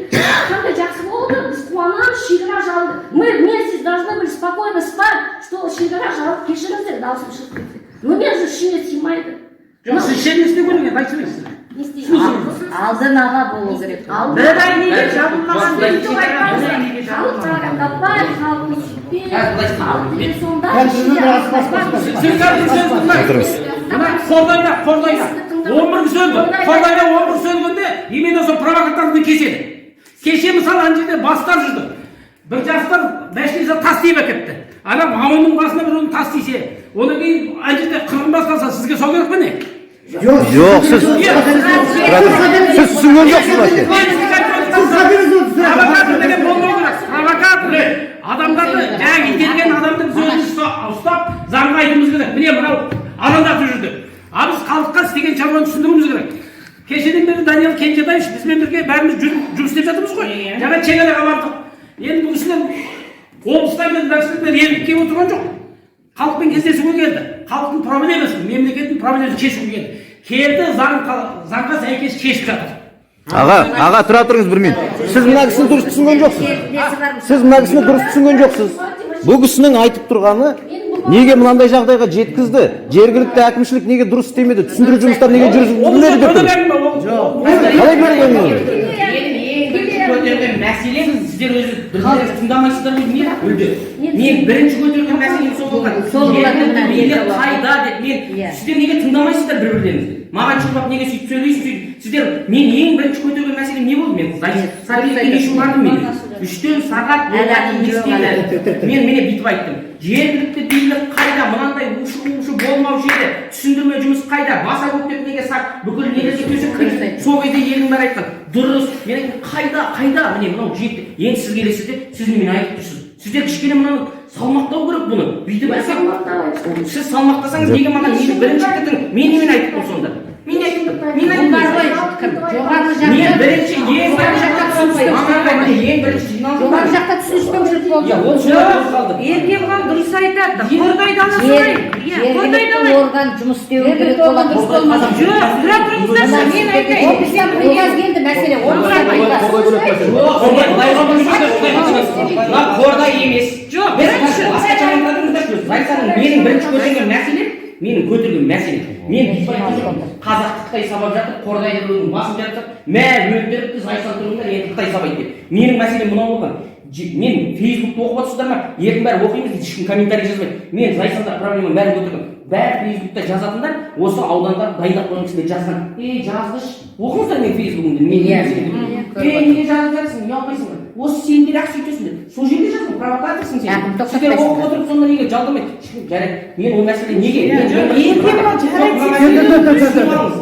Қандай жақсы болды, біз қуанамыз, шекара жабылды. Мы вместе должны были спокойно спать, что шекара жабылды. Кешіріңіздер, даусым шығып кетті. Но мен же ішіме сыймайды. Жоқ, сіз ішіне не істеу керек еді, айтсаңыз. Не істеймін? Алдын ала болу керек. Бір ай неге жабылмаған деп Халық арандатпай, халықты сөйтпей, халық деген сонда. Сіз қазір сөз тыңдаңыз. Мына Қордайда 11 кісі өлді. Қордайда 11 кісі өлгенде именно сол провокаторларды кеседі. Кеше, мысалы, ана жерде бастар жүрді. Бір жастар машинасы тас тиіп әкетті. Ана мамонның басына бір оны тас тисе, одан кейін ана жерде қырғын басталса, сізге сол керек пе, не? Жоқ, сіз, сіз түсінген жоқсыз вообще. Провокатор деген болмау керек. Провокатор адамдарды, жаңағы итерген адамды біз өзіміз ұстап, заңға айтуымыз керек. Міне, мынау арандатып жүр деп. А біз халыққа істеген шаруаны түсіндіруіміз керек. Кешеден бері Даниал Кенжетаевич бізбен бірге, бәріміз жұмыс істеп жатырмыз ғой. Жаңа шекараға бардық. Енді бұл кісілер облыстан келді, мына кісілер еріп келіп отырған жоқ. Халықпен кездесуге келді. Халықтың проблемасын, мемлекеттің проблемасын шешуге келді. Келді, заң, заңға сәйкес шешіп жатыр. Аға, аға, тұра тұрыңыз бір минут. Сіз мына кісіні дұрыс түсінген жоқсыз. Сіз мына кісіні дұрыс түсінген жоқсыз. Бұл кісінің айтып тұрғаны, неге мынандай жағдайға жеткізді? Жергілікті әкімшілік неге дұрыс істемеді? Түсіндіру жұмыстары неге жүргізілмеді деп тұр. Қалай бөлген оны? Менің ең бірінші көтерген мәселем, сіздер өзі бір-бірлеріңізді тыңдамайсыздар ғой, не мүлде. Мен бірінші көтерген мәселем сол болған. Сол болатын, Жергілікті мына билік жерде. қайда деп мен. Иә. Сіздер неге тыңдамайсыздар бір бірлеріңізді? Маған шығып алып неге сөйтіп сөйлейсіз, сөйтіп? Сіздер, мен ең бірінші көтерген мәселем не болды? Мен Сәбиевке не үшін бардым? Мен 3 сағат Әлі не істеді? Мен міне бүйтіп айттым: жергілікті билік қайда? Мынандай у шу болмаушы еді. Түсіндірме жұмыс қайда? Баса көктеп неге сақ бүкіл нелерге төсек кіргізді? Сол кезде елдің бәрі айтқан дұрыс. Мен айттым: қайда, қайда? Міне, мынау жетті. Енді сіз келесіз де, сіз немен айтып тұрсыз? Сіздер кішкене мынаны салмақтау керек, бұны бүйтіп айтсақ. Сіз салмақтасаңыз, неге маған, неге бірінші пікірдің, мен немен айтып тұрмын сонда? Мен не айттым? Мен айттым. Кім? Жоғарғы жақта. Мен бірінші, ең бірінші Жоғарғы жақта түсініспеушілік. Маған міне, ең бірінші жиналдым. Жоғарғы жақта түсініспеушілік болды. Иә, ол солай болып қалды. Еркебұлан дұрыс айтады. Қордайды ала солай. Иә, қордайды Жергілікті алайық. орган жұмыс істеуі керек болады. Жоқ, тұра тұрыңыздаршы, мен айтайын. Облыстан приказ келді, мәселе облыстан приказ. Мына Қордай емес. Жоқ, Біз бірінші басқа жақтан, менің бірінші көтерген мәселем Менің көтерген мәселем. Мен бүйтіп айтқан жоқпын. Қазақты Қытай сабап жатыр, Қордайда біреудің басын жарып тастап, мә, өлтіріпті, Зайсан тұрғындар енді Қытай сабайды деп. Менің мәселем мынау болған. Мен Фейсбукты оқып отырсыздар ма? Елдің бәрі оқимыз дейді, ешкім комментарий жазбайды. Мен Зайсанда проблеманың бәрін көтерген. Бәрі Фейсбукта жазатындар, осы аудандар дайындап қойған кісілер жазған. Ей, жазғыш, оқыңыздар менің Фейсбугімді. Мен не мәселе. Ей, неге жазып жатырсың, ұялмайсың ба? Осы сендер ақ сөйтесіңдер. Сол жерде жаздың, провокаторсың сен. Әкім Сіздер тоқтатпайсыңдар. оқып отырып сонда неге жалдамайды? Ешкім, жарайды. Мен ол мәселе неге? Енді мынау жарайды.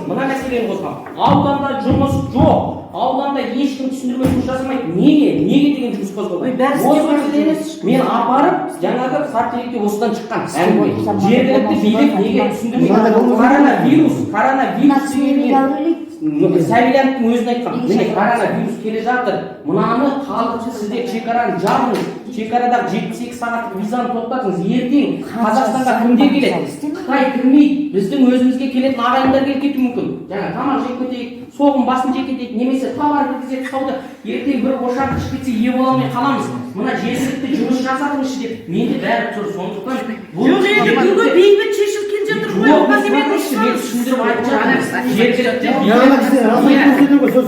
Мына мәселені қозғамын. Ауданда жұмыс жоқ. Ауданда ешкім түсіндірме жұмыс жасамайды. Неге? Неге деген жұмыс қозғалмайды. Ой, бәрі Осы істеп мәселені емес. мен апарып, жаңағы Сарытеректе осыдан шыққан әңгіме. Жергілікті билік неге түсіндірмейді? Коронавирус, коронавирус деген Сәбилянтың өзін айтқан. Міне, коронавирус келе жатыр. Мынаны халық, сіздер шекараны жабыңыз. Шекарадағы 72 сағаттық визаны тоқтатыңыз. Ертең Қазақстанға кімдер келеді? Қытай кірмейді. Біздің өзімізге келетін ағайындар келіп кетуі мүмкін. Жаңа тамақ жеп кетейік, соғым басын жеп кетейік, немесе товар кіргізеді, сауда. Ертең бір ошақ ішіп кетсе, ие бола алмай қаламыз. Мына жергілікті жұмыс жасатыңызшы деп. Менде бәрі тұр. Сондықтан бұл Жоқ, енді бүгін бейбіт шешілген жатыр ғой. Жоқ, Оған немен мен түсіндіріп айтып жатырмын. Жергілікті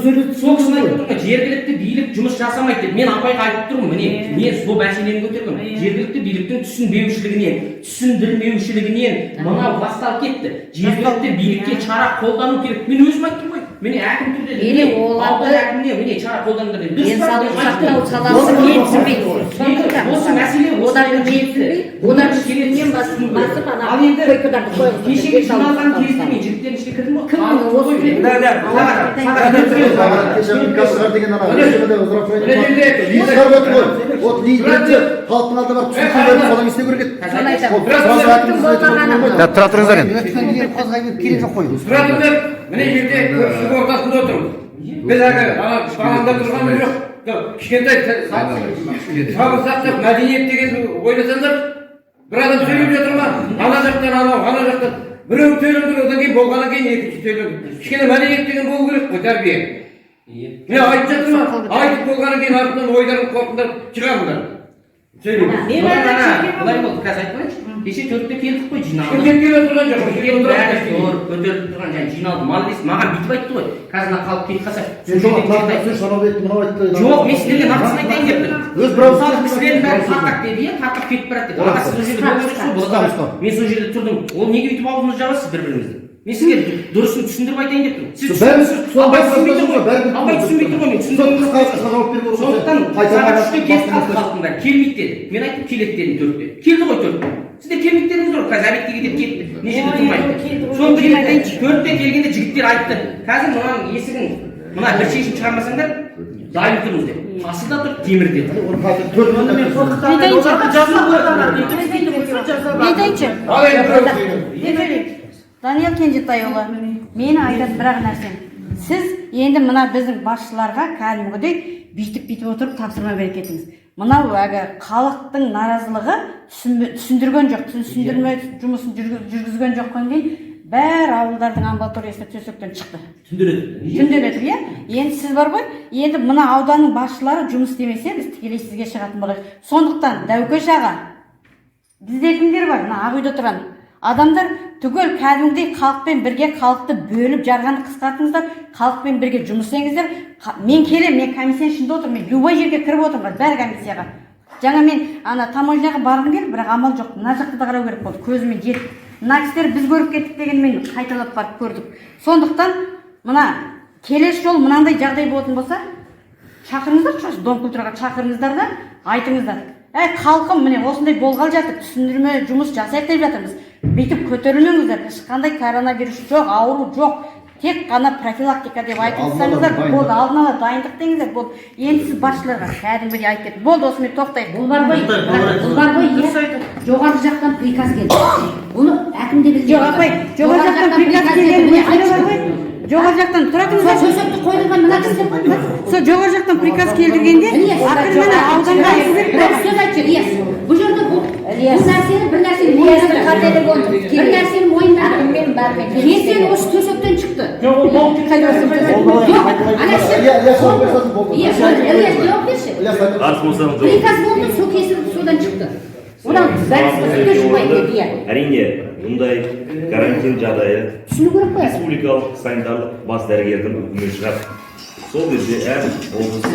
Билік сол кісіні айтып отырмын ғой, жергілікті билік жұмыс жасамайды деп. Мен апайға айтып тұрмын, міне, мен сол мәселені көтергенмін. Жергілікті биліктің түсінбеушілігінен, түсіндірмеушілігінен мынау басталып кетті. Жергілікті билікке шара қолдану керек. Мен өзім айттым ғой. Міне, әкім түрде Міне, оларды аудан әкіміне, міне, шара қолданыңдар деп. Дұрыс па? Денсаулық Мен айттым. сақтау саласы менсінбейді. Сондықтан Осы мәселе оларды менсінбей, олардың үстінен басып ана Ал енді койкадарды қойғызды. кешегі жиналған кезде мен жігіттердің ішіне кірдім ғой. Кім осы? Кеше приказ шығар деген ана шығарып отыр ғой. Вот бірінші халықтың алдына барып түсініктеме беріп, содан кейін істеу керек еді. Соны айтамын. Ол сразу әкімдік болмайды. Тұра тұрыңыздар енді. Керек жоқ қой. Тұра тұрыңдар, міне, жерде көпшілік ортасында отырмыз. Біз әлгі ана алаңда тұрғанымыз жоқ. Кішкентай сабыр сақтап, мәдениет деген ойласаңдар, бір адам сөйлеп жатыр ма, ана жақтан анау, ана жақтан біреу сөйлеп тұр, одан кейін болғаннан кейін екінші сөйлеп. Кішкене мәдениет деген болу керек қой, тәрбие. Міне, айтып жатыр ма, айтып болғаннан кейін артынан ойларын қорытындырып шығарыңдар. Сөйлейміз. Мен ана былай болды, қазір айтып қояйыншы. Кеше 4-те келдік қой, жиналдық. Ешкім келіп отырған жоқ. Жігіттердің бәрі тұр, көтеріліп тұрған, және жиналды. Молодец, маған бүйтіп айтты ғой. Қазір мына халық кетіп қалса, сол жерде кішкентай- Жоқ, мен сіздерге нақтысын айтайын деп тұрмын. Өз бір ауыз Мысалы, кісілердің бәрі тарқап деді, иә, тарқап кетіп барады деді. Аға, сіз ол жерде болған жоқсыз ғой, болады. Мен сол жерде тұрдым. Ол неге өйтіп аузымызды жабасыз бір бірімізді? Мен сізге дұрысын түсіндіріп айтайын деп тұрмын. Сіз Бәріміз түсінбейсіз. Абай түсінбей тұр ғой. Абай түсінбей тұр ғой, мен түсіндіріп. Сондықтан сағат 3-те кетіп қалды халықтың бәрі. Келмейді деді. Мен айттым, келеді дедім 4-те. Келді ғой 4-те. Сіздер келмейді дедіңіздер ғой, қазір обедке кетіп кетті. Мына жерде тұрмайды деп. Соны келді. 4-те келгенде жігіттер айтты. Қазір мынаның есігін, мына бір шешім шығармасаңдар, дайын тұрмыз деп. Тасы да тұр, темір де тұр. Айтайыншы. Даниал Кенжетайұлы, мені айтатын бір ақ нәрсем. Сіз енді мына біздің басшыларға кәдімгідей бүйтіп-бүйтіп отырып тапсырма беріп кеттіңіз. Мынау әлгі халықтың наразылығы түсіндірген жоқ, түсіндірме жұмысын жүргізген жоққан кейін бәрі ауылдардың амбулаториясына төсектен шықты. Түнделетіп, иә? Енді сіз бар ғой, енді мына ауданның басшылары жұмыс істемесе, біз тікелей сізге шығатын болайық. Сондықтан Дәукеш аға, бізде кімдер бар? Мына ақ үйде тұрған адамдар түгел кәдімгідей халықпен бірге халықты бөліп жарғанды қысқартыңыздар, халықпен бірге жұмыс істеңіздер. Мен келемін, мен комиссияның ішінде отырмын, мен любой жерге кіріп отырмын, бәрі комиссияға. Жаңа мен ана таможняға барғым келді, бірақ амал жоқ, мына жақты да қарау керек болды, көзіме жетіп. Мына кісілер біз көріп кеттік дегенмен қайталап барып көрдік. Сондықтан мына келесі жолы мынандай жағдай болатын болса, шақырыңыздар, дом культураға шақырыңыздар да айтыңыздар. Әй, халқым, міне осындай болғалы жатыр, түсіндірме жұмыс жасайық деп жатырмыз. Бүйтіп көтерілмеңіздер, ешқандай коронавирус жоқ, ауру жоқ. Тек қана профилактика деп айтылсаңыздар болды, алдын ала дайындық деңіздер болды. Енді сіз басшыларға кәдімгідей айтып кеттіңіз. Болды, осымен тоқтайық. Бұл бар ғой, бұл бар ғой, иә, жоғары жақтан приказ келді. Бұны әкім де білген. Жоқ, апай, жоғары жақтан приказ келген мәселе бар ғой. Жоғары жақтан тұра тұрыңыздар. Сол төсекті қойдырған мына кісілер ғой. Сол жоғары жақтан приказ келдіргенде ақыры міне ауданға айту керек. Бір сөз айтшы, Ілияс. Бұл жерде бұл нәрсені, бір нәрсені мойындады. Бір нәрсені мойындады. Кесел осы төсектен шықты. Жоқ, ол болып Жоқ, ана кісі. Ильяс, жауап берші. Қарсы болсаңыз жауап. Приказ болды, сол кесел содан шықты. Одан бәрі шықпайды деді, иә. Әрине, Бұндай карантин жағдайы Түсіну керек қой. республикалық санитарлық бас дәрігердің үкімімен шығады. Сол кезде әр облыс,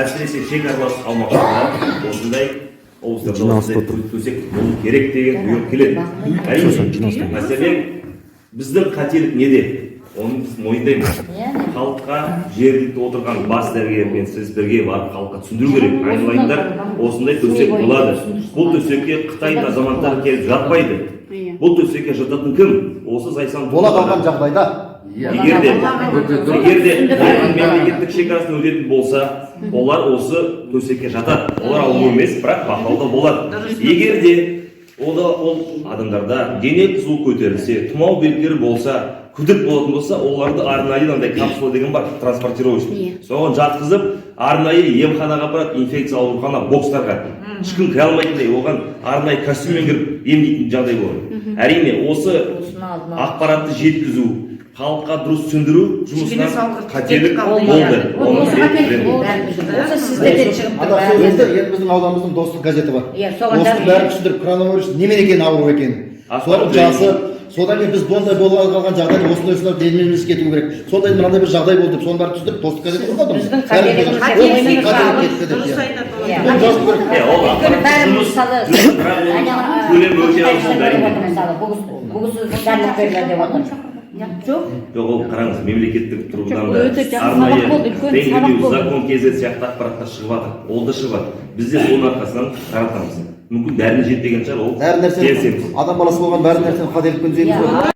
әсіресе шекаралас аумақтарда, осындай облыстарда Жиналыста осындай отырып. төсек болу керек деген бұйрық келеді. Сосын Әрине, жиналыстан. мәселе, біздің қателік неде, оны біз мойындаймыз. Халыққа жергілікті отырған бас дәрігермен сіз бірге барып, халыққа түсіндіру керек: айналайындар, осындай төсек болады, бұл төсекке Қытайдың азаматтары келіп жатпайды. Бұл төсекке жататын кім? Осы Зайсан Бола қалған жағдайда. Егер де олардың мемлекеттік шекарасын өтетін болса, олар осы төсекке жатады. Олар ауру емес, бірақ бақылауда болады. Егер де ол адамдарда дене қызуы көтерілсе, тұмау белгілері болса, күдік болатын болса, оларды арнайы мынандай капсула деген бар, транспортировочный, соған жатқызып, арнайы емханаға апарады, инфекциялық аурухана, бокстарға, ешкім кіре алмайтындай, оған арнайы костюммен кіріп емдейтін жағдай болады. Әрине, осы ақпаратты жеткізу, халыққа дұрыс түсіндіру жұмысынан қателік болды. Оны Осы мен қателік білемін. болды. Осы сіздерден шығып тұр Ана бәрі. енді біздің ауданымыздың Достық газеті бар. Иә, соған Осының жазып. бәрін түсіндіріп, коронавирус немен екенін, ауру екенін, Ақпарат соны жазып, содан кейін біз бұндай бола қалған жағдайда осындай осындай еліміз кету керек, сондай мынандай бір жағдай болды деп, соның бәрін түсіндіріп, Достық газеті құрған. Біздің қателігіміз. Иә, оны жазу керек. Иә, ол Өйткені бәрі жұмыс, мысалы жұмыс, бірақ оның көлемі өте аз болды, әрине. Мысалы, бұл кісі жарлық берілді деп отыр. Жоқ. Жоқ, ол қараңыз, мемлекеттік тұрғыдан да Өте жақсы арнайы сабақ болды, үлкен сабақ Тенгри болды. закон kz сияқты ақпараттар шығып жатыр, ол да шығып жатыр. Біз де соның арқасынан таратамыз. Мүмкін бәріне жетпеген шығар ол. Әр нәрсені Келісеміз. адам баласы болған, бәрі нәрсені қателікпен түзейміз ғой.